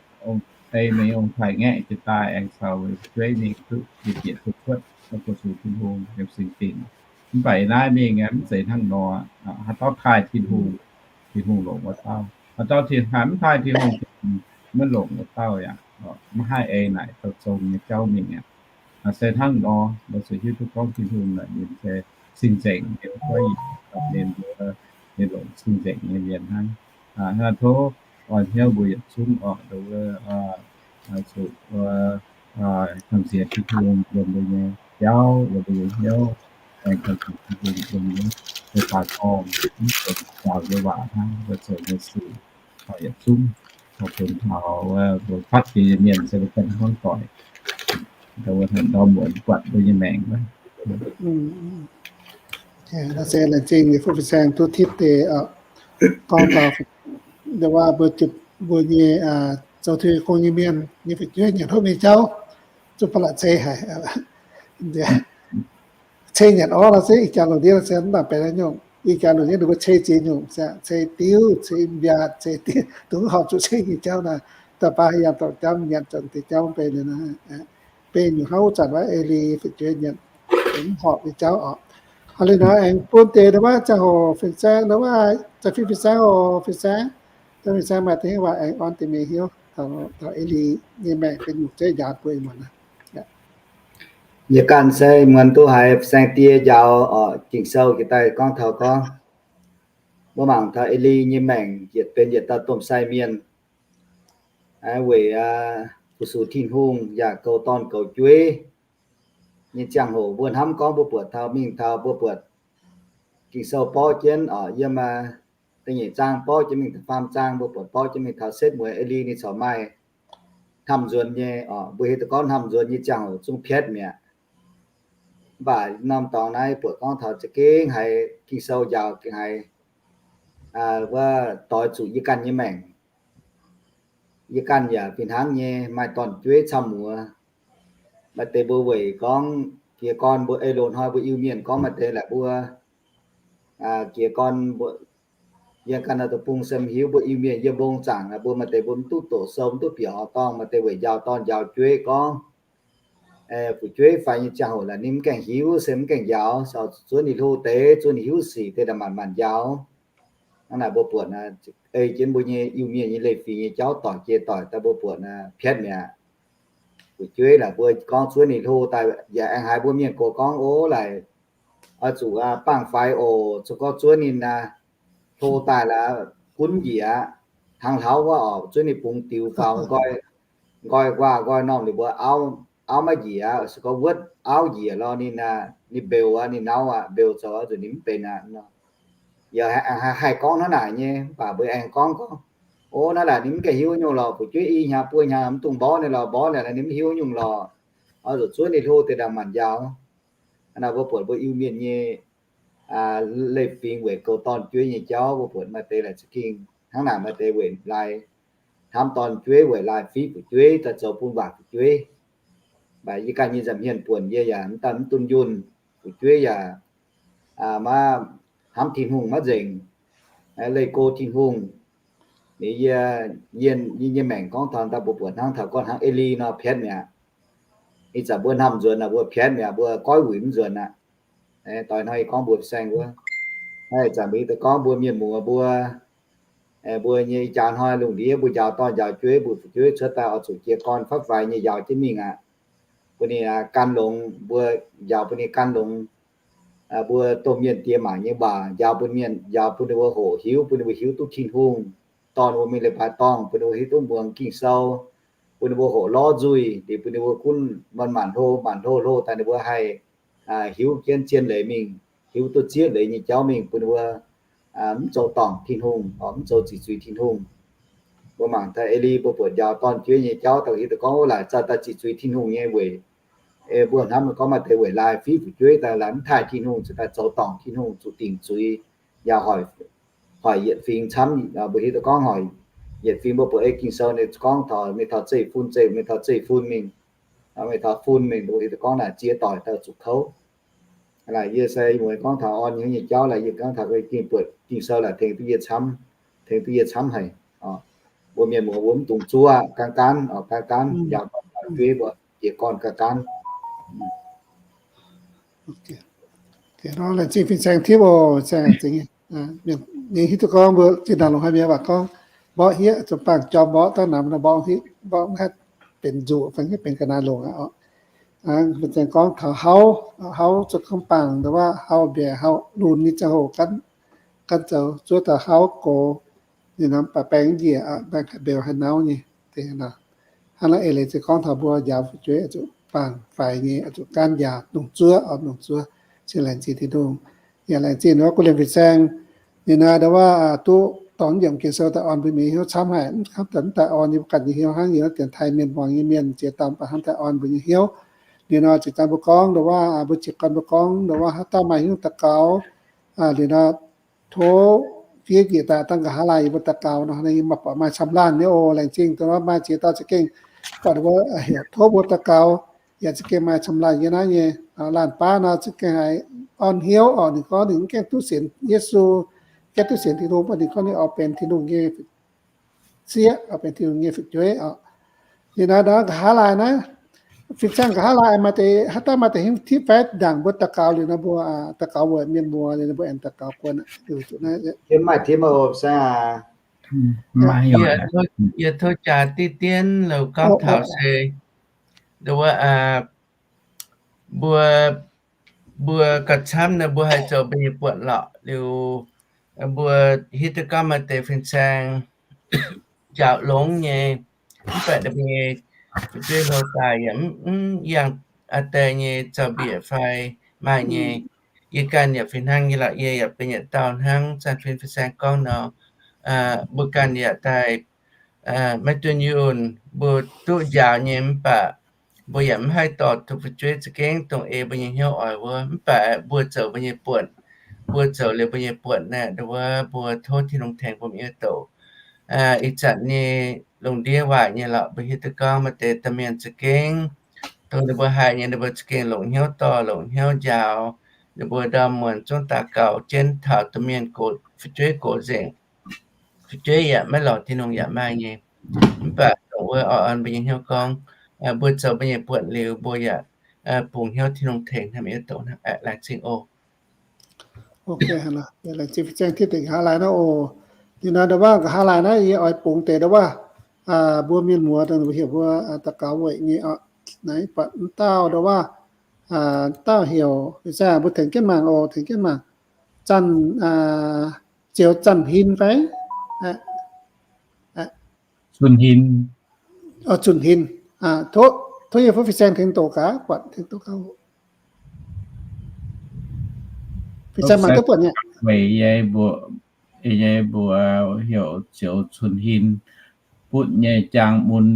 ei meih nyei ong-taaix-ngaeqv jiez daaih aengx caux meih fu'jueiv mingh duqv njiec bieqc zuqc cuotv fu-sux Tin-Hungh yiem singx dinc. Mv baac naaiv mingh mv zeiz hnangv nor. Haaix dauh taaih Tin-Hungh, Tin-Hungh longc wuov dauh. Haaix dauh taaih, mv taaih Tin-Hungh, maiv longc wuov dauh yaac maiv haih ei naaic dauh zong nyei jauv mingh aqv. Se hnangv nor, mbuo zuqc hiuv duqv gorngv Tin-Hungh naaic ninh se cing-nzengc nyei, ninh mbuo, ninh longc cing-nzengc nyei mienh hnangv. Hnangv tov oix hnyouv mbuo yietc zungv orqc, nduov wuov zuqc gamh nziex Tin-Hungh yiem mbuo nyei jauv, yiem mbuo nyei hnyouv. aengx ganh zuqc bun bun bun daaih gorngv mv benx njaaux nyei waac hnangv, mbuo zoux nyei sic taux yietc zungv, taux benx taux mbuo fatv jiex nyei mienh se mbuo ganh hnangv doic, ndau wuov ndau muonz buatc mbuo nyei maengc. Laengz zingh Fu Fin Saeng duqv titv deix gorngv taux, ndau wuov mbuo, mbuo nyei zoux Tin-Hungh nyei mienh nyei fu'jueiv nyanc hopv nyei jauv, zuqc ba'laqc ceix haic. Ceix nyanc orv nor se ih jaax lungh ndiev nor se mv baac benx nyungc, ih jaax lungh ndiev ninh mbuo ceix ziex nyungc, ceix diuv, ceix mbiaatc, ceix diuv, dongh mv horpc zuqc ceix nyei jauv naaic, daaih baac yangh dorngc jauv, nyanc zanc deix jauv benx liuz naaic. Benx nyungc hnangv wuov zanc wuov E^li fu'jueiv nyanc mv horpc nyei jauv oc. Hnangv liuz nor aengx bun deix ndau wuov ziangh hoc Fin Saeng, ndau wuov Fin Saeng oc, Fin Saeng, Fin Saeng maaih deix waac aengx orn deix mienh hiuv taux E^li nyei maengc benx nyungc zeiv njaaux mbuo ih muonz. Yie ganh se muonz duqv haiz Saeng Die njaaux oc, Ging-Sou jiex daaih gorngv taux gorngv, mbuo mangc taux E^li nyei maengc yietc benx yietc dauh domh sai mienh, weic fu-sux Tin-Hungh yaac goux dorn goux jueiv nyei ziangh hoc mbuo hnamv gorngv mbuo buatc taux mingh taux mbuo buatc Ging-Sou borqv jienv oc, yiem da'nyeic zaang borqv jienv mingh da'faam zaang mbuo buatc borqv jienv mingh taux setv mueiz E^li ninh corc maaih hnamv nzuonx nyei oc. Mbuo hiuv duqv gorngv hnamv nzuonx nyei ziangh hoc zungv piatv mi'aqv. Mv baac norm dorngx naaiv buatc gorngv taux za'gengh haiz Ging-Sou njaaux gengh haiz wuov doix zuqc yie ganh nyei maengc. Yie ganh yaac fih hnangv nyei maaih dorn-jueiv camv muoz. Maaih deix mbuo weic gorngv jiez gorn mbuo ei loz-hnoi mbuo Iu-Mienh gorngv maaih deix laaic mbuo jiez gorn, yie ganh deic-bung se mv hiuv mbuo Iu-Mienh yiem mbong zaangc mbuo maaih deix mbuo mv duqv doqc sou mv duqv bieqc horqc dorngh, maaih deix weic njaaux dorn njaaux jueiv gorngv fu'jueiv faix nyei ziangh hoc laaic ninh mv gaengh hiuv se mv gaengh njaaux, zuov ninh hlo deix, zuov ninh hiuv sic deix daaih manc-manc njaaux. Hnangv naaic mbuo buatc ei jienv mbuo nyei Iu-Mienh nyei leiz-fingx nyei jauv doic jiex doic daaih mbuo buatc piatv mi'aqv. Fu'jueiv laaic mbuo gorngv zuov ninh hlo daaih yaac aengx haiz mbuo mienh gox gorngv, o, laaic oix zuqc baengh faix oc, zuqc gorngv zuov ninh hlo daaih laaix gunv njiec aqv. Hnangv hlauv wuov oc, zuov ninh bungx diux faaux nqoi, nqoi nquaah nqoi normh ninh mbuo auv maiv njiec aqv, se gorngv wuotv auv njiec lorh ninh, ninh mbeux aqv, ninh nauv aqv, mbeux zoux oix zuqc ninh mv benx aqv. Yaac haih gorngv hnangv naaic nyei, mv baac mbuo aengx gorngv gorngv, o, naaiv laaic ninh mv gaengh hiuv nyungc lorqc, fu'jueiv i hnyangx buo hnyangx mv dungx mborqv ninh lorqc, mborqv ninh, ninh mv hiuv nyungc lorqc. Oix zuqc zuov ninh hlo deix ndaangc maanc njaaux. Hnangv naaic mbuo buatc mbuo Iu-Mienh nyei leiz-fingx weic goux dorn-jueiv nyei jauv, mbuo buatc maaih deix laaic za'gengh hnangv naaic, maaih deix weic laaix hnamv dorn-jueiv, weic laaix fiv fu'jueiv daaih zoux bun waaic fu'jueiv. Mv baac yie ganh nyei nza'hmien buonc yie yaac mv daaih mv dunh yunh. Fu'jueiv yaac maiv hnamv Tin-Hungh maiv nzengc, leih go Tin-Hungh. Liuz yie, yie nyei maengc gorngv taux daaih mbuo buatc hnangv taux gorngv hnangv Eli nor piatv mi'aqv. Ih zanc mbuo hnamv nzuonx aqv, mbuo piatv mi'aqv, mbuo goiv wuic mv nzuonx aqv. Doix hnoi yie gorngv mbuo saeng wuov, ih zanc mbuo hiuv duqv gorngv mbuo mienh muoz mbuo, mbuo nyei ih jaax hnoi lungh ndiev mbuo njaaux dorn njaaux jueiv, mbuo fu'jueiv cuotv daaih oix zuqc jiez gorn fatv faix nyei njaaux jienv mingh aqv. Bun ninh gan longx, mbuo njaaux bun ninh gan longx. Mbuo domh mienh diex maac nyei waac njaaux bun mienh, njaaux bun ninh mbuo hoqc hiuv, bun ninh mbuo hiuv duqv Tin-Hungh, dorn mbuo mingh leiz-baaix dorngh, bun ninh mbuo hiuv duqv muangx Ging-Sou, bun ninh mbuo hoqc lorz nzuih, liuz bun ninh mbuo gunv maanc maanc hlo, maanc hlo hlo daaih ninh mbuo haih hiuv jienv zien leiz mingh, hiuv duqv zieqv leiz nyei jauv mingh, bun ninh mbuo mv zoux dorngc Tin-Hungh, mv zoux ziqc zuiz Tin-Hungh. Mbuo mangc taux Eli, mbuo buatc njaaux dorn-jueiv nyei jauv daaih hiuv duqv gorngv wuov laaic zauh daaih ziqc zuiz Tin-Hungh nyei weic, mbuo hnamv gorngv maaih deix weic laaix fiv fu'jueiv daaih laaix mv taaih Tin-Hungh, zuqc daaih zoux dorngc Tin-Hungh, zuqc dingc zuiz, yaac hoic yietc fingx camv. Mbuo hiuv duqv gorngv hoic yietc fingx, mbuo buatc ei Ging-Sou ninh gorngv taux mingh taux zeiv-fun, zeiv mingh taux zeiv-fun mingh, mingh taux fun mingh, mbuo hiuv duqv gorngv naaic ziex doic daaih zuqc kouv. Laaic yie se mueiz gorngv taux orn hnyouv nyei jauv laaic, yie gorngv taux Ging, buatc Ging-Sou laaic tengx duqv yie camv, tengx duqv yie camv haic. Mbuo mienh muoz mbuo mv dungx zuov, gaanv gaanv, gaanv gaanv, njaaux dorn njaaux jueiv mbuo jiez gorn gaanv gaanv. Laengz zingh fin-saeng tipv oc. Ninh hiuv duqv gorngv mbuo zinh ndaangc longc haaix mi'aqv gorngv mborqv hieqv, zuqc baamh jorm mborqv dangh namx nor, mborqv hieqv, mborqv mv haih benx nzuqc, fai hieqv benx ga'naaiv longc aqv oc. Fin-saeng gorngv taux hauv, hauv zuqc gorngv baamh, ndo wuov hauv mbiaec hauv lunx nyei ziangh hoc, ganh zoux zuov taux hauv gox, ninh norm baaix baeng njiec, baeng haih mbeux haih nauv nyei. Hnangv naaiv eix leiz se gorngv taux mbuo njaaux fu'jueiv oix zuqc baamh faix nyei, oix zuqc gaanv njaaux, dungx zuov oc, dungx zuov. Laengz zingh Tin-Hungh. Yaac laengz zingh wuov guv liemh fin-saeng. Ninh naaiv ndau wuov duqv dorh yiemc Ging-Sou daaih orn mbuo mienh hiuv camv haic. Mv daaih orn yie mbuo ganh nyei hiuv hnangv, yie dienx taaih mienh muangx nyei mienh ziex dauh mv baac hnamv daaih orn mbuo nyei hnyouv. Liuz nor ziouc daaih mbuo gorngv ndau wuov, mbuo jiez gorn mbuo gorngv ndau wuov, haaix dauh maaih hnyouv daux gaux, liuz nor tov fiev njiec daaih dangh nqa'haav laanh yie mbuo daux gaux nor, maaih buatc maaih camv laanh nyei oc. Laengz zingh dongh maaih ziex dauh za'gengh buatc mbuo heuc tov mbuo daux gaux, yaac za'gengh maaih camv laanh yie naaiv nyei laanh baav nor za'gengh haiz orn hnyouv oc. Ninh gorngv ninh mv gaengh duqv sienx Yesu, gaengh duqv sienx Tin-Hungh, mv baac ninh gorngv ninh oix benx Tin-Hungh nyei sieqv, oix benx Tin-Hungh nyei fu'jueiv oc. Ninh naaiv nqa'haav laanh naaiv, fin-saeng nqa'haav laanh maaih deix, haaix dauh maaih deix hiuv tipv fai ndaangc mbuo daux gaux liuz nor mbuo daux gaux weic mienh muoz liuz nor mbuo aengx daux gaux guon. Maaih tipv aac. Yie tov jaax diqv dien loz gorngv taux se ndau wuov, mbuo, mbuo gauh camv nor mbuo haih zoux mbuo nyei buonc lorqc. Liuz mbuo hiuv duqv gorngv maaih deix fin-saeng njaaux longx nyei, mv baac ninh mbuo nyei fu'jueiv hlo daaih yaac mv yangh aa die nyei zaux-mbiec fai maaih nyei. Yie ganh yaac fih hnangv nyei lorqc, yie yaac benx yietc dauh hnangv zanc fin-saeng gorngv nor, mbuo ganh yaac daaih maiv dunh yunh, mbuo duqv njaaux nyei mv baac mbuo yaac mv haih dorh duqv fu'jueiv za'gengh dongh ei mbuo nyei hnyouv oix wuov. Mv baac mbuo zoux mbuo nyei buonc, mbuo zoux liuz mbuo nyei buonc naaic, ndau wuov mbuo tov Tin-Hungh tengx mbuo mienh douc. Ih zanc nyei lungh ndiev waaic nyei lorqc, mbuo hiuv duqv gorngv maaih deix domh mienh za'gengh dongh ninh mbuo haiz nyei, ninh mbuo za'gengh longc hnyouv dorh, longc hnyouv njaaux. Ninh mbuo ndorm muonz zungv daux gaux jienv taux domh mienh gox, fu'jueiv gox nzengc. Fu'jueiv yaac maiv lorz Tin-Hungh yaac maaih nyei. Mv baac dongh wuov oix orn mbuo nyei hnyouv gorngv, mbuo zoux mbuo nyei buonc liuz, mbuo yaac bungx hnyouv Tin-Hungh tengx hnamv yietc douc hnangv. Laengz zingh oc. Ok, laengz zingh fin-saeng tipv deix nqa'haav laanh naaiv oc. Liuz nor ndau wuov nqa'haav laanh naaiv yie oix bungx deix ndau wuov mbuo mienh muoz dongh mbuo heuc mbuo daux gaux weic nyei oc. Naaiv buatc mv dauh ndau wuov, dauh heuc, mbuo tengx jienv mangc oc, tengx jienv mangc. Zanc, Ziouc Zanc Hin fai? Cun Hin. Cun Hin. Tov, tov yie fuqv fin-saeng tengx doqc gaax, buatc tengx doqc gaax. Fin-saeng mangc duqv buatc nyei. Weic yie mbuo, yie mbuo heuc Ziouc Cun Hin butv nyei jaang mun,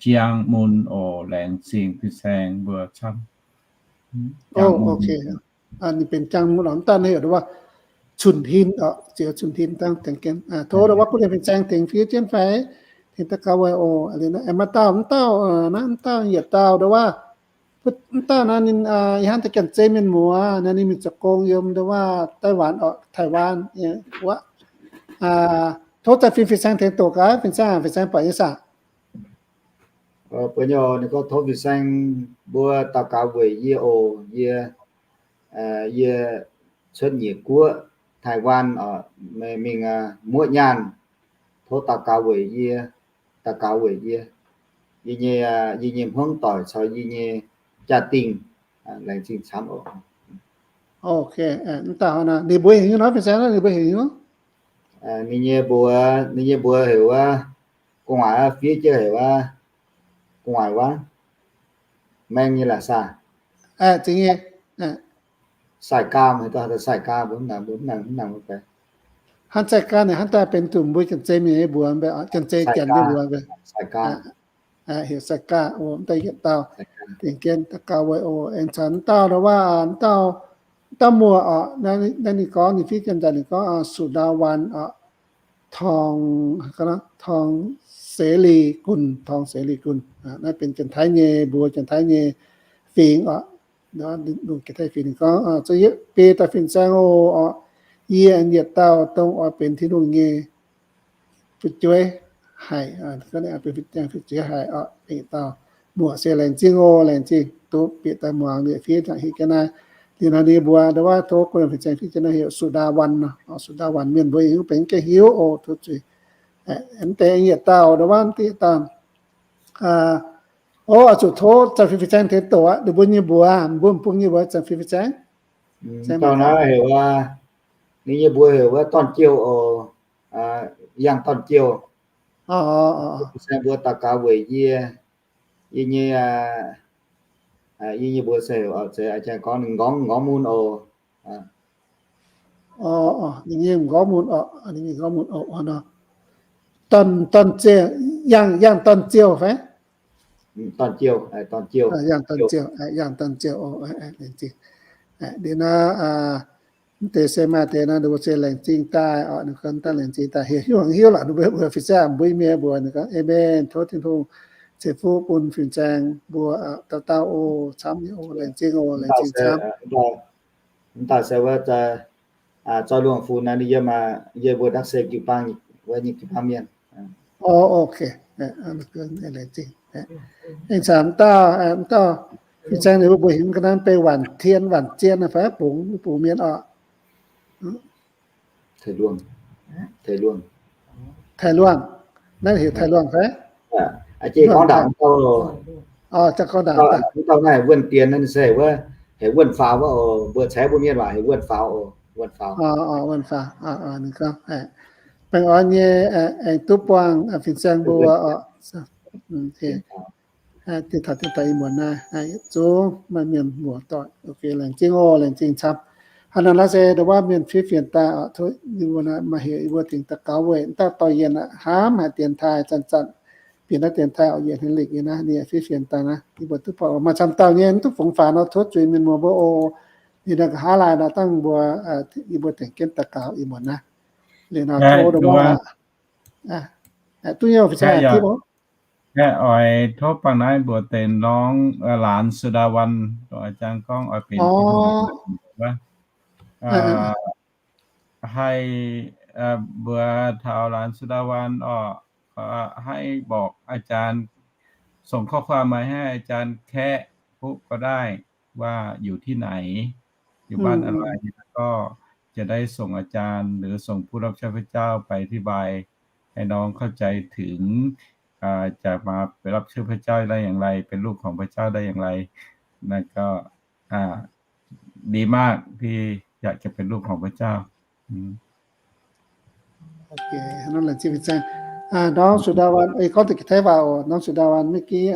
jaang mun oc. Laengz zingh fin-saeng mbuo camv. Ninh benx jaang mun oc. Mv daaih naaiv heuc wuov Cun Hin oc, Ziouc Cun Hin dangh tengx jienv. Tov ndau wuov guv liemh fin-saeng tengx fiev jienv fai, tengx daux gaux weic oc. Aengx maaih dauh, mv dauh, naaiv mv dauh yietc dauh ndau wuov, mv dauh naaiv ninh, yie hnamv deix Janx-Zei mienh muoz, naaiv ninh mingh zoux gong yiem ndau wuov Taiwan oc, Taiwan wuov. Tov zanc fin, fin-saeng tengx doqc gaax, fin-saeng, fin-saeng buatc nyei saah? Buatc nyei oc. Ninh gorngv tov fin-saeng mbuo daux gaux weic yie oc. Yie, yie cuotv nyeic guoqv, Taiwan oc, mingh muoqv nyaanh. Tov daux gaux weic yie, daux gaux weic yie, yie nyei, yie nyei hmuangv doic caux yie nyei jaa-dingh. Laengz zingh camv oc. Ok, mv dauh nor ninh mbuo heuc nyei nor, fin-saeng nor ninh mbuo heuc nyei nor. Ninh nyei mbuox, ninh nyei mbuox heuc wuov, gu'nguaaic fiev jienv heuc wuov, gu'nguaaic wuov, maeng nyei la'saah. Sai-gaa, sai-gaa, mbuo mv nangc, mbuo mv nangc, mv nangc. Hnangv sai-gaa naaic hnangv daaih benx dongh mbuo Janx-Zei mienh nyei mbuox, Janx-Zei Janx nyei mbuox. Heuc sai-gaa, mv daaih yietc dauh. Dingc jienv daux gaux weic oc. Aengx caux mv dauh ndau wuov, mv dauh, mv dauh muoz oc, naaiv ninh gorngv ninh fiev jienv daaih ninh gorngv Su^ndaawan oc, Tong, Tong Se^li Gun, Tong Se^li Gun. Naaiv benx Janx-Taiv nyei mbuox, Janx-Taiv nyei fingx oc. Lungh Janx-Taiv fingx ninh gorngv, Za'yietv biei dauh fin-saeng oc, yie aengx yietc dauh dongh oix benx Tin-Hungh nyei fu'jueiv haic, benx fu'jueiv haic oc. Dauh muoc se laengz zingh oc, laengz zingh duqv bieqc daaih muangx liuz fiev nzangc hieh jienv naaiv. Liuz nor ninh mbuo ndau wuov tov guv liemh fin-saeng fiev jienv naaiv heuc Su^ndaawan nor, Su^ndaawan mienh mbuo yaac benx gengh hiuv oc, tov zuiz. Mv deix yietc dauh ndau wuov, mv deix yietc dauh. Oc, zuqc tov zanc fin fin-saeng tengx doqc aqv. Ninh mbuo nyei mbuox, mbuo m'bung nyei mbuox zanc fin fin-saeng. Dauh naaiv heuc wuov, ninh nyei mbuox heuc wuov Dorn Jiou oc, Yangh Dorn Jiou. Fin-saeng mbuo daux gaux weic yie, yie nyei Yie nyei mbuox se heuc, aa, gorngv ninh nqorngv, nqorngv mun oc. Ninh nyei nqorngv mun oc, ninh nyei nqorngv mun oc nor. Dorn, dorn ziouh, yangh, yangh dorn ziouh fai? Dorn ziouh, yangh dorn ziouh, yangh dorn ziouh. Liuz naaiv, mv deix se maaih deix naaiv ninh mbuo se laengz zingh daaih oc, ninh gorngv daaih laengz zingh daaih, hiuv, hiuv, hiuv lorqc ninh mbuo, mbuo fin-saeng mbuo mienh mbuo, ninh gorngv, Amen, tov Tin-Hungh ceix fuqv bun fin-saeng mbuo, dauh dauh oc, camv nyei oc, laengz zingh oc, laengz zingh camv. Mv daaih se wuov, Zoih Luangh Fun naaiv, ninh yiem, yiem mbuo Ndaamv-Sen jiu-baang, wuov nyei jiu-baang mienh. O, ok. Laengz zingh. Aengx camv dauh, dauh fin-saeng ninh mbuo heuc ga'naaiv Beiv Waanc Tien, Waanc Zien fai, bungx, bungx mienh oc. Taiv Luangh. Taiv Luangh. Naaiv heuc Taiv Luangh fai? Aa, jiex gorngv ndaangc, gorngv ndaangc, naaiv Wuonh Dien naaiv se wuov, heuc Wuonh Faaux wuov oc, mbuo ceix mbuo mienh waac heuc Wuonh Faaux oc, Wuonh Faaux. Wuonh Faaux, ninh gorngv, baengh orn nyei, aengx duqv buangh fin-saeng mbuo oc. Dinh taux, dinh taux ih muonz naaiv, yietc zungv maaih mienh muoz-doic. Ok, laengz zingh oc, laengz zingh camv. Hnangv naaiv se ndongc wuov mienh fiev fienx daaih oc, tov yie mbuo maaih heuc yie mbuo tengx daux gaux weic dauh dorh yienh aqv, hnamv haic dienx taaih zanc-zanc, bieqc naaiv dienx taaih oc, yietc hnoi liqc nyei naaiv, ninh fiev fienx daaih naaiv, yie mbuo duqv buatc maaih camv dauh nyei, duqv fongx faaux nor tov zuiz mienh muoz mbuo oc. Liuz naaiv nqa'haav laai nor dangh mbuo, yie mbuo tengx jienv daux gaux ih muonz naaiv. Liuz nor tov ndongc wuov, duqv nyei, oix tov bangc naaiv mbuox deix norm laanh Su^ndaa Wan, dongh a'jang gorngv oix benx haih mbuox taux laanh Su^ndaa Wan oc, haih บอกอาจารย์, ส่งข้อความมาให้อาจารย์แคะ ปุ๊ก็ได้ ว่าอยู่ที่ไหน อยู่บ้านอะไร แล้วก็จะได้ส่งอาจารย์หรือส่งผู้รับใช้พระเจ้าไปอธิบายให้น้องเข้าใจถึง อ่า จะมาเป็นรับใช้พระเจ้าได้อย่างไร เป็นลูกของพระเจ้าได้อย่างไร นั่นก็ อ่า ดีมากที่อยากจะเป็นลูกของพระเจ้า อืม Ok, hnangv naaiv laengz zingh fin-saeng. Norm Su^ndaa Wan, ih gorngv deix Taiv waac oc. Norm Su^ndaa Wan เมื่อกี้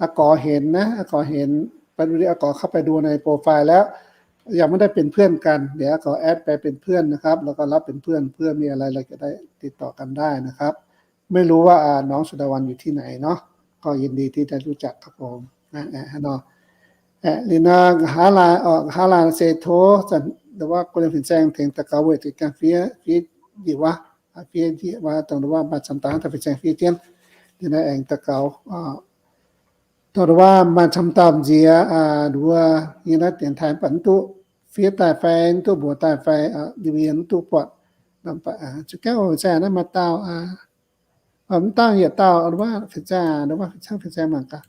aa gorx henx naaiv, aa gorx henx, aa gorx เข้าไปดูในโปรไฟล์แล้ว ยังไม่ได้เป็นเพื่อนกัน เดี๋ยว aa gorx แอดไปเป็นเพื่อนนะครับ แล้วก็รับเป็นเพื่อน เพื่อมีอะไรเราจะได้ติดต่อกันได้นะครับ ไม่รู้ว่า aa, น้องสุดาวันอยู่ที่ไหนเนาะ ก็ยินดีที่ได้รู้จักครับผม Liuz naaiv nqa'haav laai, nqa'haav laai se tov zanc ndongc wuov guei liemh fin-saeng tengx daux gaux weic zuqc gaengh fiev, fiev njiec wuov, fiev njiec wuov dongh ndongc wuov maaih camv dauh haaix dauh fin-saeng fiev jienv. Liuz naaiv aengx daux gaux dongh ndongc wuov maaih camv dauh nziex, ndongc wuov yie naaiv dienx taaih mv baac mv duqv fiev daaih fai mv duqv mbuox daaih fai, liuz yie mv duqv buatc. Zuqc gaengh oc, fin-saeng naaiv maaih dauh, mv dauh yietc dauh, ndongc wuov fin-saeng, ndongc wuov fin-saeng, fin-saeng mangc gaax.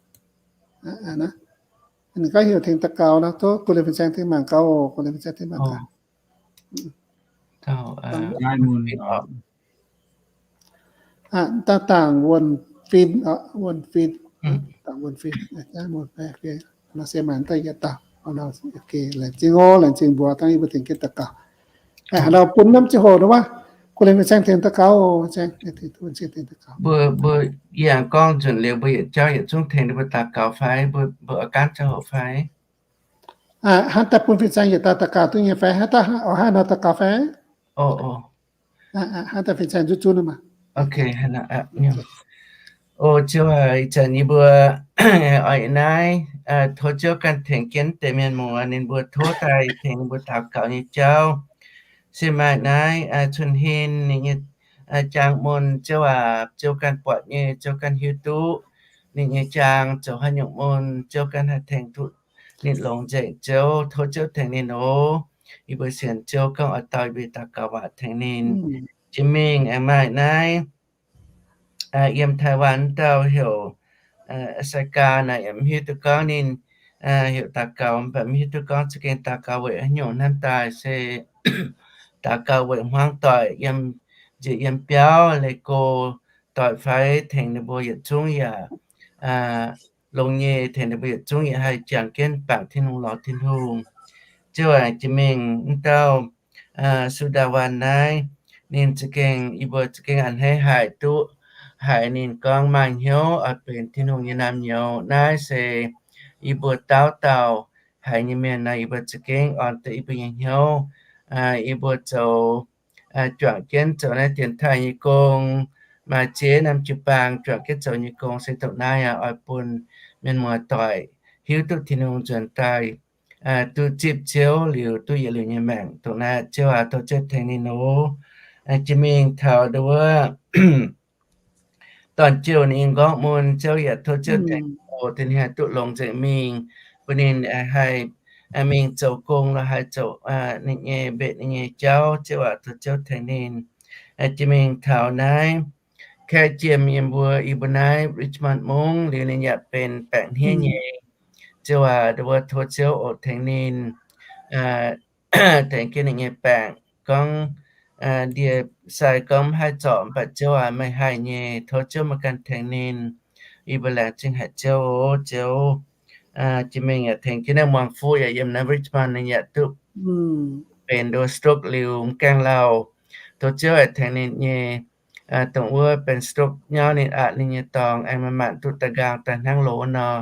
Ninh gorngv heuc tengx daux gaux nor, tov guei liemh fin-saeng tengx mangc gaax oc, guei liemh fin-saeng tengx mangc gaax. Dangh wuonh fin, dangh wuonh fin, dangh wuonh fin, nor se maaih daaih yietc dauh. Ok, laengz zingh oc, laengz zingh mbuox dangh yie mbuo tengx jienv daux gaux. Aa, bun norm ziangh hoc nor wuov, guei liemh fin-saeng tengx daux gaux oc, fin-saeng, mbuo, mbuo yie gorngv nzunc liuz mbuo yietc jauv yietc zungv tengx ninh mbuo daux gaux fai? Mbuo, mbuo oix gaanv ziangh hoc fai? Aa, hnangv daaih bun fin-saeng yietc dauh daux gaux duqv nyei fai? Hnangv daaih oix hnangv nor daux gaux fai? Aa, hnangv daaih fin-saeng zunv zunv maah. Ok, o, ziouc ih zanc yie mbuo oix naaiv, tov Ziouv ganh tengx jienv deix mienh muoz ninh mbuo tov daaih tengx ninh mbuo daux gaux nyei jauv. Se maaih naaiv Cun Hin ninh nyei jaang mun, Ziouv aac, Ziouv ganh buatc nyei, Ziouv ganh hiuv duqv ninh nyei jaang zoux haaix nyungc mun, Ziouv ganh haih tengx duqv ninh longx nzengc. Ziouv, tov Ziouv tengx ninh oc. Yie mbuo sienx Ziouv gorngv oix dau yie mbuo daux gaux waac tengx ninh. Jiex mingh aengx maaih naaiv yiem Taiwan dauh heuc Sai Gaa naaic, yaac mv hiuv duqv gorngv ninh heuc daux gaux, mv baac mv hiuv duqv gorngv za'gengh daux gaux weic haaix nyungc hnamv daaih se daux gaux weic hmuangv doic yiem njiec yiem biauv leih go doic fai, tengx ninh mbuo yietc zungv yaac longx nyei, tengx ninh mbuo yietc zungv yaac haih jangx jienv bangc Tin-Hungh, lorz Tin-Hungh. Ziouv aac, jiex mingh mv dauh Su^ndaa Wan naaiv, ninh za'gengh, yie mbuo za'gengh a'hneiv haic duqv haiz ninh gorngv maaih hnyouv oix benx Tin-Hungh nyei naamh nyouz. Naaiv se yie mbuo dauh dauh haiz nyei mienh nor, yie mbuo za'gengh orn duqv yie mbuo nyei hnyouv. Yie mbuo zoux, juangc jienv zoux naaiv dienx taaih nyei gong, maaih ziex norm jiu-baang juangc jienv zoux nyei gong se dongh naaiv aqv. Oix bun mienh muoz-doic hiuv duqv Tin-Hungh nzuonx daaih duqv zipv Ziouv liuz duqv yietc liuz nyei maengc. Dongh naaiv Ziouv aac, tov Ziouv tengx ninh oc. Jiex mingh taux ndau wuov dorn-jueiv ninh nyei nqorngv mun, Ziouv yaac tov Ziouv tengx oc, da'nyeic haih duqv longx nzengc mingh, bun ninh haih mingh zoux gong lorz haih zoux ninh nyei mbenc ninh nyei jauv. Ziouv aac, tov Ziouv tengx ninh. Jiex mingh taux naaiv kaeqv jiem yiem mbuo, yie mbuo naaiv Richmond mungv liuz ninh yaac benx baengc hniev nyei. Ziouv aac, ndau wuov tov Ziouv oc tengx ninh, tengx jienv ninh nyei baengc. Gorngv ndie sai gorngv mv haih zorc, mv baac Ziouv aac, meih haih nyei. Tov Ziouv meih ganh tengx ninh. Yie mbuo laengz zingh haic Ziouv oc. Ziouv, jiex mingh yaac tengx jienv naaiv muangx fuqv yaac yiem naaiv Richmond ninh yaac duqv benx ndau stroke liuz mv gaengh lauh. Tov Ziouv aac tengx ninh nyei, dongh wuov benx stroke nyauv ninh aqc ninh nyei dorngx aengx maaih maanc duqv daaih nqaang daaih hnangv loz wuov nor,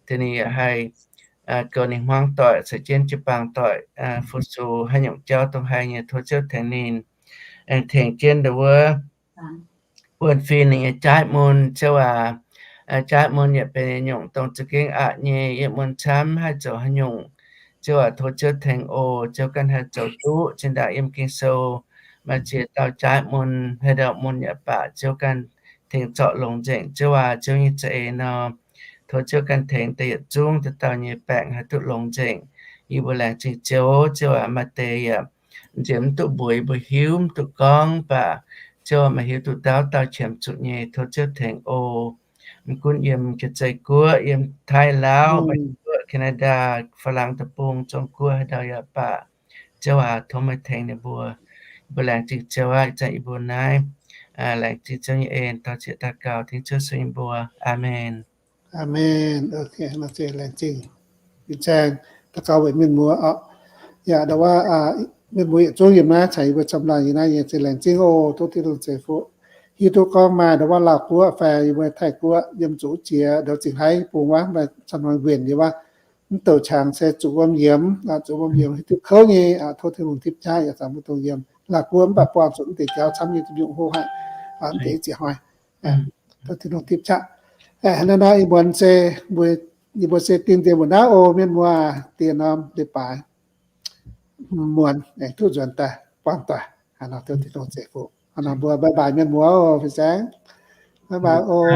tengx ninh yaac haih goux ninh hmuangv doic caux jienv jiu-baang doic fu-sux haaix nyungc jauv dongh haih nyei. Tov Ziouv tengx ninh, aengx tengx jienv ndau wuov wuonh fin ninh nyei jaaiv mun. Ziouv aac, jaaiv mun yaac benx nyungc dongh za'gengh aqc nyei, yiem mun camv haih zoux haaix nyungc. Ziouv aac, tov Ziouv tengx oc. Ziouv ganh haih zoux duqv. Zinh ndaangc yiem Ging-Sou maaih ziex dauh jaaiv mun, haaix dauh mun yaac baac Ziouv ganh tengx zorc longx nzengc. Ziouv aac, Ziouv nyei za'eix nor, tov Ziouv ganh tengx deix yietc zungv dauh dauh nyei baengc haih duqv longx nzengc. Yie mbuo laengz zingh Ziouv. Ziouv aac, maaih deix yaac nziex mv duqv mbuox yie mbuo hiuv, mv duqv gorngv, mv baac Ziouv aac, meih hiuv duqv dauh dauh qiemx zuqc nyei. Tov Ziouv tengx oc. Mv gunv yiem Jaa-Zei Guoqv, yiem Thailand, Meiv Guoqv, Canada, Faa^lang Deic-Bung, Zong Guoqv, haaix dauh yaac baac, Ziouv aac, tov meih tengx ninh mbuo. Yie mbuo laengz zingh Ziouv aqv. Ih zanc yie mbuo naaiv laengz zingh Ziouv nyei en, daux ziex daux gaux, tengx Ziouv sou yie mbuo. Aamen. Aamen. Laengz zingh. Ih zanc daux gaux weic mienh muoz oc. Yaac ndau wuov mienh muoz yietc zungv yiem naaiv caux yie mbuo camv laangh yiem naaiv nyei, zinh laengz zingh oc. Tov Tin-Hungh ceix fuqv. Hiuv duqv gorngv maaih ndau wuov Laauh Guoqv fai yie mbuo Taiv Guoqv yiem zuqc jiex ndau Zingh Haiv bung wuov, maaih camv laangh nquenc yiem wuov, mv douc qangx se zuqc wuom yiemx, zuqc wuom yiemx hiuv duqv kouv nyei. Tov Tin-Hungh tipv jaav yaac zanc mbuo dongh yiem Laauh Guoqv mv baac buangh zuqc mv deix jauv camv nyei, duqv nyungc hoqc haic, mv deix ziex hnoi. Tov Tin-Hungh tipv jaav. Hnangv naaiv ih muonz se, yie mbuo se dingh dien mbuo naaiv oc, mienh muoz, dien norm leiz-baaix muonz aengx duqv nzuonx daaih buangh doic. Tov Tin-Hungh ceix fuqv. Hnangv naaiv mbuo bye bye mienh muoz oc, fin-saeng. Bye bye oc.